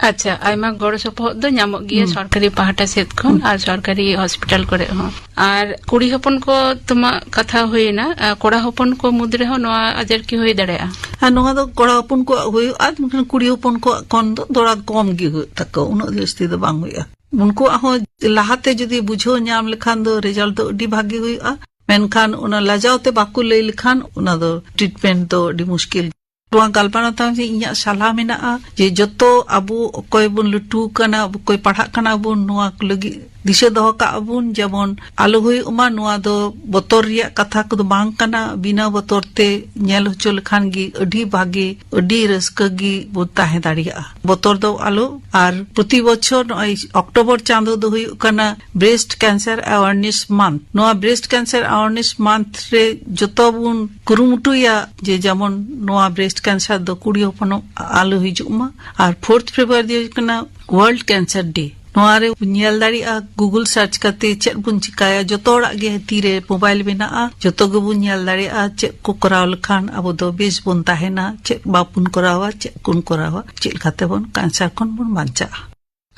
ᱟᱪᱪᱷᱟ, ᱟᱭᱢᱟ ᱜᱚᱲᱚ ᱥᱚᱯᱚᱦᱚᱫ ᱫᱚ ᱧᱟᱢᱚᱜ ᱜᱮᱭᱟ ᱦᱩᱸ᱾ ᱥᱚᱨᱠᱟᱨᱤ ᱯᱟᱦᱴᱟ ᱥᱮᱫ ᱠᱷᱚᱱ ᱦᱩᱸ᱾ ᱟᱨ ᱥᱚᱨᱠᱟᱨᱤ ᱦᱚᱥᱯᱤᱴᱟᱞ ᱠᱚᱨᱮ ᱦᱚᱸ᱾ ᱟᱨ ᱠᱩᱲᱤ ᱦᱚᱯᱚᱱ ᱠᱚ ᱛᱚᱢᱟ ᱠᱟᱛᱷᱟ ᱦᱩᱭᱮᱱᱟ, ᱟᱨ ᱠᱚᱲᱟ ᱦᱚᱯᱚᱱ ᱠᱚ ᱢᱩᱫᱽ ᱨᱮᱦᱚᱸ ᱱᱚᱣᱟ ᱟᱡᱟᱨ ᱠᱤ ᱦᱩᱭ ᱫᱟᱲᱮᱭᱟᱜᱼᱟ? ᱟᱨ ᱱᱚᱣᱟ ᱫᱚ ᱠᱚᱲᱟ ᱦᱚᱯᱚᱱ ᱠᱚᱣᱟᱜ ᱦᱩᱭᱩᱜᱼᱟ, ᱢᱮᱱᱠᱷᱟᱱ ᱠᱩᱲᱤ ᱦᱚᱯᱚᱱ ᱠᱚᱣᱟᱜ ᱠᱷᱚᱱ ᱫᱚ ᱛᱷᱚᱲᱟ ᱠᱚᱢ ᱜᱮ ᱦᱩᱭᱩᱜ ᱛᱟᱠᱚᱣᱟ, ᱩᱱᱟᱹᱜ ᱡᱟᱹᱥᱛᱤ ᱫᱚ ᱵᱟᱝ ᱦᱩᱭᱩᱜᱼᱟ᱾ ᱩᱱᱠᱩᱣᱟᱜ ᱦᱚᱸ ᱞᱟᱦᱟᱛᱮ ᱡᱩᱫᱤ ᱵᱩᱡᱷᱟᱹᱣ ᱧᱟᱢ ᱞᱮᱠᱷᱟᱱ ᱫᱚ ᱨᱮᱡᱟᱞᱴ ᱫᱚ ᱟᱹᱰᱤ ᱵᱷᱟᱜᱤ ᱦᱩᱭᱩᱜᱼᱟ, ᱢᱮᱱᱠᱷᱟᱱ ᱚᱱᱟ ᱞᱟᱡᱟᱣ ᱛᱮ ᱵᱟᱠᱚ ᱞᱟᱹᱭ ᱞᱮᱠᱷᱟᱱ ᱚᱱᱟ ᱫᱚ ᱴᱨᱤᱴᱢᱮᱱᱴ ᱫᱚ ᱟᱹᱰᱤ ᱢᱩᱥᱠᱤᱞ᱾ ᱱᱚᱣᱟ ᱜᱟᱞᱢᱟᱨᱟᱣ ᱛᱟᱭᱚᱢ ᱨᱮ ᱤᱧᱟᱹᱜ ᱥᱟᱞᱦᱟ ᱢᱮᱱᱟᱜᱼᱟ ᱡᱮ ᱡᱚᱛᱚ ᱟᱵᱚ ᱚᱠᱚᱭ ᱵᱚᱱ ᱞᱟᱹᱴᱩ ᱟᱠᱟᱱᱟ, ᱚᱠᱚᱭ ᱯᱟᱲᱦᱟᱜ ᱠᱟᱱᱟ ᱵᱚᱱ, ᱱᱚᱣᱟ ᱠᱚ ᱞᱟᱹᱜᱤᱫ ᱫᱤᱥᱟᱹ ᱫᱚᱦᱚ ᱠᱟᱜ ᱵᱚᱱ, ᱡᱮᱢᱚᱱ ᱟᱞᱚ ᱦᱩᱭᱩᱜ ᱢᱟ᱾ ᱱᱚᱣᱟ ᱫᱚ ᱵᱚᱛᱚᱨ ᱨᱮᱭᱟᱜ ᱠᱟᱛᱷᱟ ᱠᱚᱫᱚ ᱵᱟᱝ ᱠᱟᱱᱟ᱾ ᱵᱤᱱᱟᱹ ᱵᱚᱛᱚᱨ ᱛᱮ ᱧᱮᱞ ᱦᱚᱪᱚ ᱞᱮᱠᱷᱟᱱ ᱜᱮ ᱟᱹᱰᱤ ᱵᱷᱟᱜᱮ, ᱟᱹᱰᱤ ᱨᱟᱹᱥᱠᱟᱹ ᱜᱮ ᱵᱚᱱ ᱛᱟᱦᱮᱸ ᱫᱟᱲᱮᱭᱟᱜᱼᱟ᱾ ᱵᱚᱛᱚᱨ ᱫᱚ ᱟᱞᱚ᱾ ᱟᱨ ᱯᱨᱚᱛᱤ ᱵᱚᱪᱷᱚᱨ ᱱᱚᱜᱼᱚᱭ ᱚᱠᱴᱳᱵᱚᱨ ᱪᱟᱸᱫᱚ ᱫᱚ ᱦᱩᱭᱩᱜ ᱠᱟᱱᱟ Breast Cancer Awareness Month᱾ ᱱᱚᱣᱟ Breast Cancer Awareness Month ᱨᱮ ᱡᱚᱛᱚ ᱵᱚᱱ ᱠᱩᱨᱩᱢᱩᱴᱩᱭᱟ ᱡᱮ ᱡᱮᱢᱚᱱ ᱱᱚᱣᱟ ᱵᱨᱮᱥᱴ ᱠᱮᱱᱥᱟᱨ ᱫᱚ ᱠᱩᱲᱤ ᱦᱚᱯᱚᱱᱚᱜ ᱟᱞᱚ ᱦᱤᱡᱩᱜ ᱢᱟ᱾ ᱟᱨ ᱯᱷᱳᱨᱛᱷ ᱯᱷᱮᱵᱽᱨᱩᱣᱟᱨᱤ ᱫᱚ ᱦᱩᱭᱩᱜ ᱠᱟᱱᱟ ᱣᱟᱨᱞᱰ ᱠᱮᱱᱥᱟᱨ ᱰᱮ᱾ ᱱᱚᱣᱟ ᱨᱮ ᱧᱮᱞ ᱫᱟᱲᱮᱭᱟᱜᱼᱟ, ᱜᱩᱜᱩᱞ ᱥᱟᱨᱪ ᱠᱟᱛᱮ ᱪᱮᱫ ᱵᱚᱱ ᱪᱤᱠᱟᱭᱟ᱾ ᱡᱚᱛᱚ ᱦᱚᱲᱟᱜ ᱜᱮ ᱛᱤᱨᱮ ᱢᱳᱵᱟᱭᱤᱞ ᱢᱮᱱᱟᱜᱼᱟ, ᱡᱚᱛᱚ ᱜᱮᱵᱚᱱ ᱧᱮᱞ ᱫᱟᱲᱮᱭᱟᱜᱼᱟ ᱪᱮᱫ ᱠᱚ ᱠᱚᱨᱟᱣ ᱞᱮᱠᱷᱟᱱ ᱟᱵᱚ ᱫᱚ ᱵᱮᱥ ᱵᱚᱱ ᱛᱟᱦᱮᱱᱟ, ᱪᱮᱫ ᱵᱟᱵᱚᱱ ᱠᱚᱨᱟᱣᱟ, ᱪᱮᱫ ᱵᱚᱱ ᱠᱚᱨᱟᱣᱟ, ᱪᱮᱫ ᱞᱮᱠᱟᱛᱮ ᱵᱚᱱ ᱠᱮᱱᱥᱟᱨ ᱠᱷᱚᱱ ᱵᱚᱱ ᱵᱟᱧᱪᱟᱜᱼᱟ᱾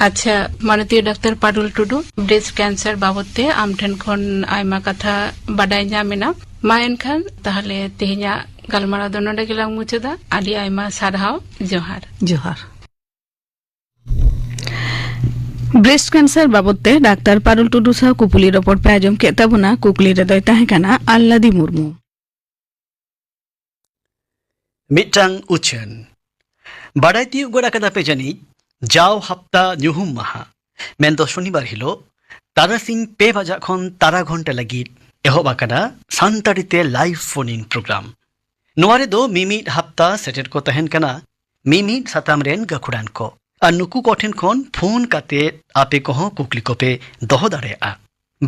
ᱟᱪᱪᱷᱟ, ᱢᱟᱱᱚᱛᱤᱭᱟᱹ ᱰᱟᱠᱛᱟᱨ ᱯᱟᱨᱩᱞ ᱴᱩᱰᱩ, ᱵᱨᱮᱥᱴ ᱠᱮᱱᱥᱟᱨ ᱵᱟᱵᱚᱛ ᱛᱮ ᱟᱢ ᱴᱷᱮᱱ ᱠᱷᱚᱱ ᱟᱭᱢᱟ ᱠᱟᱛᱷᱟ ᱵᱟᱰᱟᱭ ᱧᱟᱢ ᱮᱱᱟ᱾ ᱢᱟ ᱮᱱᱠᱷᱟᱱ ᱛᱟᱦᱞᱮ ᱛᱮᱦᱮᱧᱟᱜ ᱜᱟᱞᱢᱟᱨᱟᱣ ᱫᱚ ᱱᱚᱰᱮ ᱜᱮᱞᱟᱝ ᱢᱩᱪᱟᱹᱫᱟ᱾ ᱟᱹᱰᱤ ᱟᱭᱢᱟ ᱥᱟᱨᱦᱟᱣ᱾ ᱡᱚᱦᱟᱨ᱾ ᱡᱚᱦᱟᱨ᱾ ᱵᱨᱮᱥᱴ ᱠᱮᱱᱥᱟᱨ ᱵᱟᱵᱚᱛ ᱛᱮ ᱰᱟᱠᱛᱟᱨ ᱯᱟᱨᱩᱞ ᱴᱩᱰᱩ ᱥᱟᱶ ᱠᱩᱯᱩᱞᱤ ᱨᱚᱯᱚᱲ ᱯᱮ ᱟᱸᱡᱚᱢ ᱠᱮᱫ ᱛᱟᱵᱚᱱᱟ᱾ ᱠᱩᱠᱞᱤ ᱨᱮᱫᱚᱭ ᱛᱟᱦᱮᱸ ᱠᱟᱱᱟ ᱟᱞᱞᱟᱫᱤ ᱢᱩᱨᱢᱩ᱾ ᱢᱤᱫᱴᱟᱝ ᱩᱪᱷᱟᱹᱱ᱾ ᱵᱟᱰᱟᱭ ᱛᱤᱭᱳᱜ ᱜᱚᱫ ᱟᱠᱟᱫᱟ ᱯᱮ ᱡᱟᱹᱱᱤᱡ, ᱡᱟᱣ ᱦᱟᱯᱛᱟ ᱧᱩᱦᱩᱢ ᱢᱟᱦᱟ, ᱢᱮᱱᱫᱚ ᱥᱚᱱᱤᱵᱟᱨ ᱦᱤᱞᱳᱜ ᱛᱟᱨᱟᱥᱤᱧ ᱯᱮ ᱵᱟᱡᱟᱜ ᱠᱷᱚᱱ ᱛᱟᱨᱟ ᱜᱷᱚᱱᱴᱟ ᱞᱟᱹᱜᱤᱫ ᱮᱦᱚᱵ ᱟᱠᱟᱱᱟ ᱥᱟᱱᱛᱟᱲᱤ ᱛᱮ ᱞᱟᱭᱤᱵᱷ ᱯᱷᱳᱱ ᱤᱱ ᱯᱨᱳᱜᱨᱟᱢ᱾ ᱱᱚᱣᱟ ᱨᱮᱫᱚ ᱢᱤᱢᱤᱫ ᱦᱟᱯᱛᱟ ᱥᱮᱴᱮᱨ ᱠᱚ ᱛᱟᱦᱮᱱ ᱠᱟᱱᱟ ᱢᱤᱢᱤᱫ ᱥᱟᱛᱟᱢ ᱨᱮᱱ ᱜᱟᱹᱠᱷᱩᱲᱟᱱ ᱠᱚ, ᱟᱨ ᱱᱩᱠᱩ ᱠᱚᱴᱷᱮᱱ ᱠᱷᱚᱱ ᱯᱷᱳᱱ ᱠᱟᱛᱮ ᱟᱯᱮ ᱠᱚᱦᱚᱸ ᱠᱩᱠᱞᱤ ᱠᱚᱯᱮ ᱫᱚᱦᱚ ᱫᱟᱲᱮᱭᱟᱜᱼᱟ,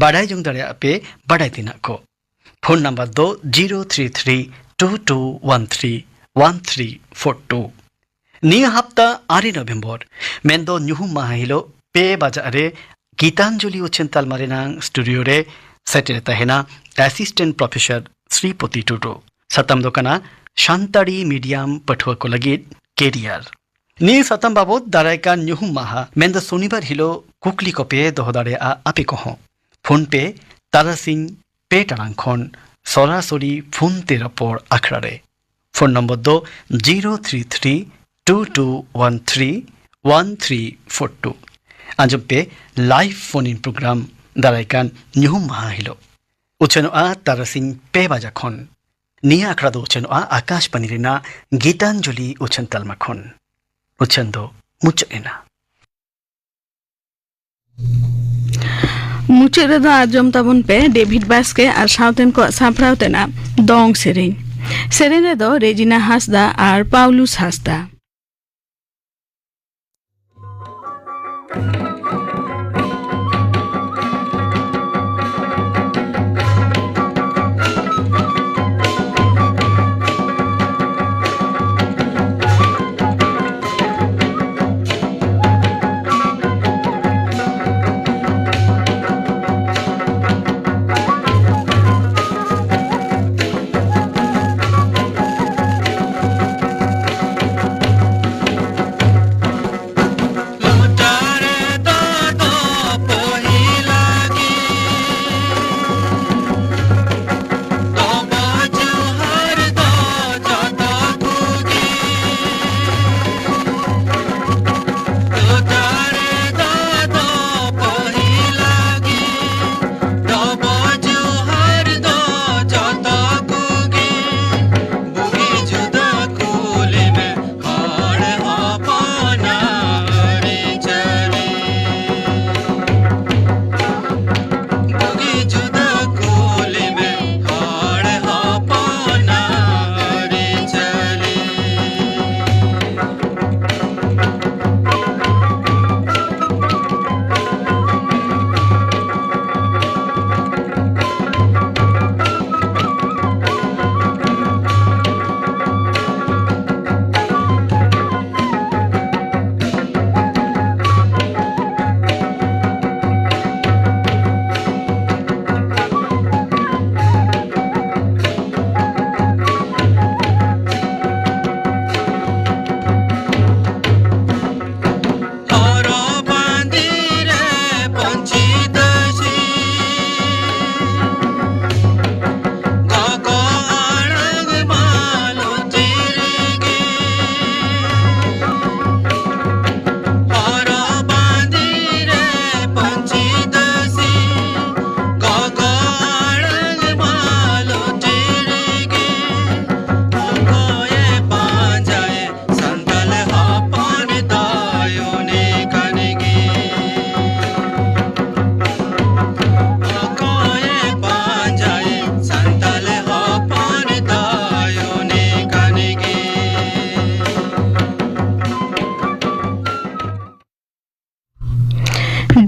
ᱵᱟᱰᱟᱭ ᱡᱚᱝ ᱫᱟᱲᱮᱭᱟᱜᱼᱟ ᱯᱮ ᱵᱟᱰᱟᱭ ᱛᱮᱱᱟᱜ ᱠᱚ᱾ ᱯᱷᱳᱱ ᱱᱟᱢᱵᱟᱨ ᱫᱚ zero three three two two one three one three four two. ᱱᱤᱭᱟᱹ ᱦᱟᱯᱛᱟ ᱟᱨᱮ ᱱᱚᱵᱷᱮᱢᱵᱚᱨ, ᱢᱮᱱᱫᱚ ᱧᱩᱦᱩᱢ ᱢᱟᱦᱟ ᱦᱤᱞᱳᱜ ᱯᱮ ᱵᱟᱡᱟᱜ ᱨᱮ ᱜᱤᱛᱟᱧᱡᱚᱞᱤ ᱩᱪᱷᱟᱹᱱ ᱛᱟᱞᱢᱟ ᱨᱮᱱᱟᱝ ᱥᱴᱩᱰᱤᱭᱳ ᱨᱮ ᱥᱮᱴᱮᱨᱮ ᱛᱟᱦᱮᱱᱟ ᱮᱥᱤᱥᱴᱮᱱᱴ ᱯᱨᱚᱯᱷᱮᱥᱚᱨ ᱥᱨᱤᱯᱚᱛᱤ ᱴᱩᱰᱩ᱾ ᱥᱟᱛᱟᱢ ᱫᱚ ᱠᱟᱱᱟ ᱥᱟᱱᱛᱟᱲᱤ ᱢᱤᱰᱤᱭᱟᱢ ᱯᱟᱹᱴᱷᱩᱣᱟᱹ ᱠᱚ ᱞᱟᱹᱜᱤᱫ ᱠᱮᱨᱤᱭᱟᱨ᱾ ᱱᱤᱭᱟᱹ ᱥᱟᱛᱟᱢ ᱵᱟᱵᱚᱛ ᱫᱟᱨᱟᱭ ᱠᱟᱱ ᱧᱩᱦᱩᱢ ᱢᱟᱦᱟ, ᱢᱮᱱᱫᱚ ᱥᱚᱱᱤᱵᱟᱨ ᱦᱤᱞᱳᱜ ᱠᱩᱠᱞᱤ ᱠᱚᱯᱮ ᱫᱚᱦᱚ ᱫᱟᱲᱮᱭᱟᱜᱼᱟ ᱟᱯᱮ ᱠᱚᱦᱚᱸ᱾ ᱯᱷᱳᱱ ᱯᱮ ᱛᱟᱨᱟᱥᱤᱧ ᱯᱮ ᱴᱟᱲᱟᱝ ᱠᱷᱚᱱ ᱥᱚᱨᱟᱥᱚᱨᱤ ᱯᱷᱳᱱ ᱛᱮ ᱨᱚᱯᱚᱲ ᱟᱠᱷᱲᱟ ᱨᱮ᱾ ᱯᱷᱳᱱ ᱱᱚᱢᱵᱚᱨ ᱫᱚ zero three three two two one three one three four two. ᱟᱸᱡᱚᱢ ᱯᱮ, ᱞᱟᱭᱤᱵᱷ ᱯᱷᱳᱱ ᱤᱱ ᱯᱨᱳᱜᱨᱟᱢ ᱫᱟᱨᱟᱭ ᱠᱟᱱ ᱧᱩᱦᱩᱢ ᱢᱟᱦᱟ ᱦᱤᱞᱳᱜ᱾ ᱩᱪᱷᱟᱹᱱᱚᱜᱼᱟ ᱛᱟᱨᱟᱥᱤᱧ ᱯᱮ ᱵᱟᱡᱟ ᱠᱷᱚᱱ᱾ ᱱᱤᱭᱟᱹ ᱟᱠᱷᱲᱟ ᱫᱚ ᱩᱪᱷᱟᱹᱱᱚᱜᱼᱟ ᱟᱠᱟᱥᱵᱟᱱᱤ ᱨᱮᱱᱟᱜ ᱜᱤᱛᱟᱧᱡᱚᱞᱤ ᱩᱪᱷᱟᱹᱱ ᱛᱟᱞᱢᱟ ᱠᱷᱚᱱ᱾ ᱩᱪᱷᱟᱹᱱ ᱫᱚ ᱢᱩᱪᱟᱹᱫ ᱮᱱᱟ᱾ ᱢᱩᱪᱟᱹᱫ ᱨᱮᱫᱚ ᱟᱸᱡᱚᱢ ᱛᱟᱵᱚᱱ ᱯᱮ ᱰᱮᱵᱷᱤᱰ ᱵᱟᱥᱠᱮ ᱟᱨ ᱥᱟᱶᱛᱮᱱ ᱠᱚᱣᱟᱜ ᱥᱟᱯᱲᱟᱣ ᱛᱮᱱᱟᱜ ᱫᱚᱝ ᱥᱮᱨᱮᱧ᱾ ᱥᱮᱨᱮᱧ ᱨᱮᱫᱚ ᱨᱮᱡᱤᱱᱟ ᱦᱟᱸᱥᱫᱟ ᱟᱨ ᱯᱟᱣᱞᱩᱥ ᱦᱟᱸᱥᱫᱟ᱾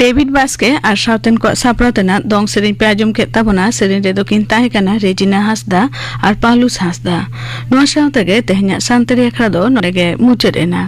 ᱰᱮᱵᱷᱤᱰ ᱵᱟᱥᱠᱮ ᱟᱨ ᱥᱟᱶᱛᱮᱱ ᱠᱚᱣᱟᱜ ᱥᱟᱯᱲᱟᱣ ᱛᱮᱱᱟᱜ ᱫᱚᱝ ᱥᱮᱨᱮᱧ ᱯᱮ ᱟᱸᱡᱚᱢ ᱠᱮᱫ ᱛᱟᱵᱚᱱᱟ᱾ ᱥᱮᱨᱮᱧ ᱨᱮᱫᱚ ᱠᱤᱱ ᱛᱟᱦᱮᱸ ᱠᱟᱱᱟ ᱨᱮᱡᱤᱱᱟ ᱦᱟᱸᱥᱫᱟ ᱟᱨ ᱯᱟᱣᱞᱩᱥ ᱦᱟᱸᱥᱫᱟ᱾ ᱱᱚᱣᱟ ᱥᱟᱶ ᱛᱮᱜᱮ ᱛᱮᱦᱮᱧᱟᱜ ᱥᱟᱱᱛᱟᱲᱤ ᱟᱠᱷᱲᱟ ᱫᱚ ᱱᱚᱰᱮ ᱜᱮ ᱢᱩᱪᱟᱹᱫ ᱮᱱᱟ᱾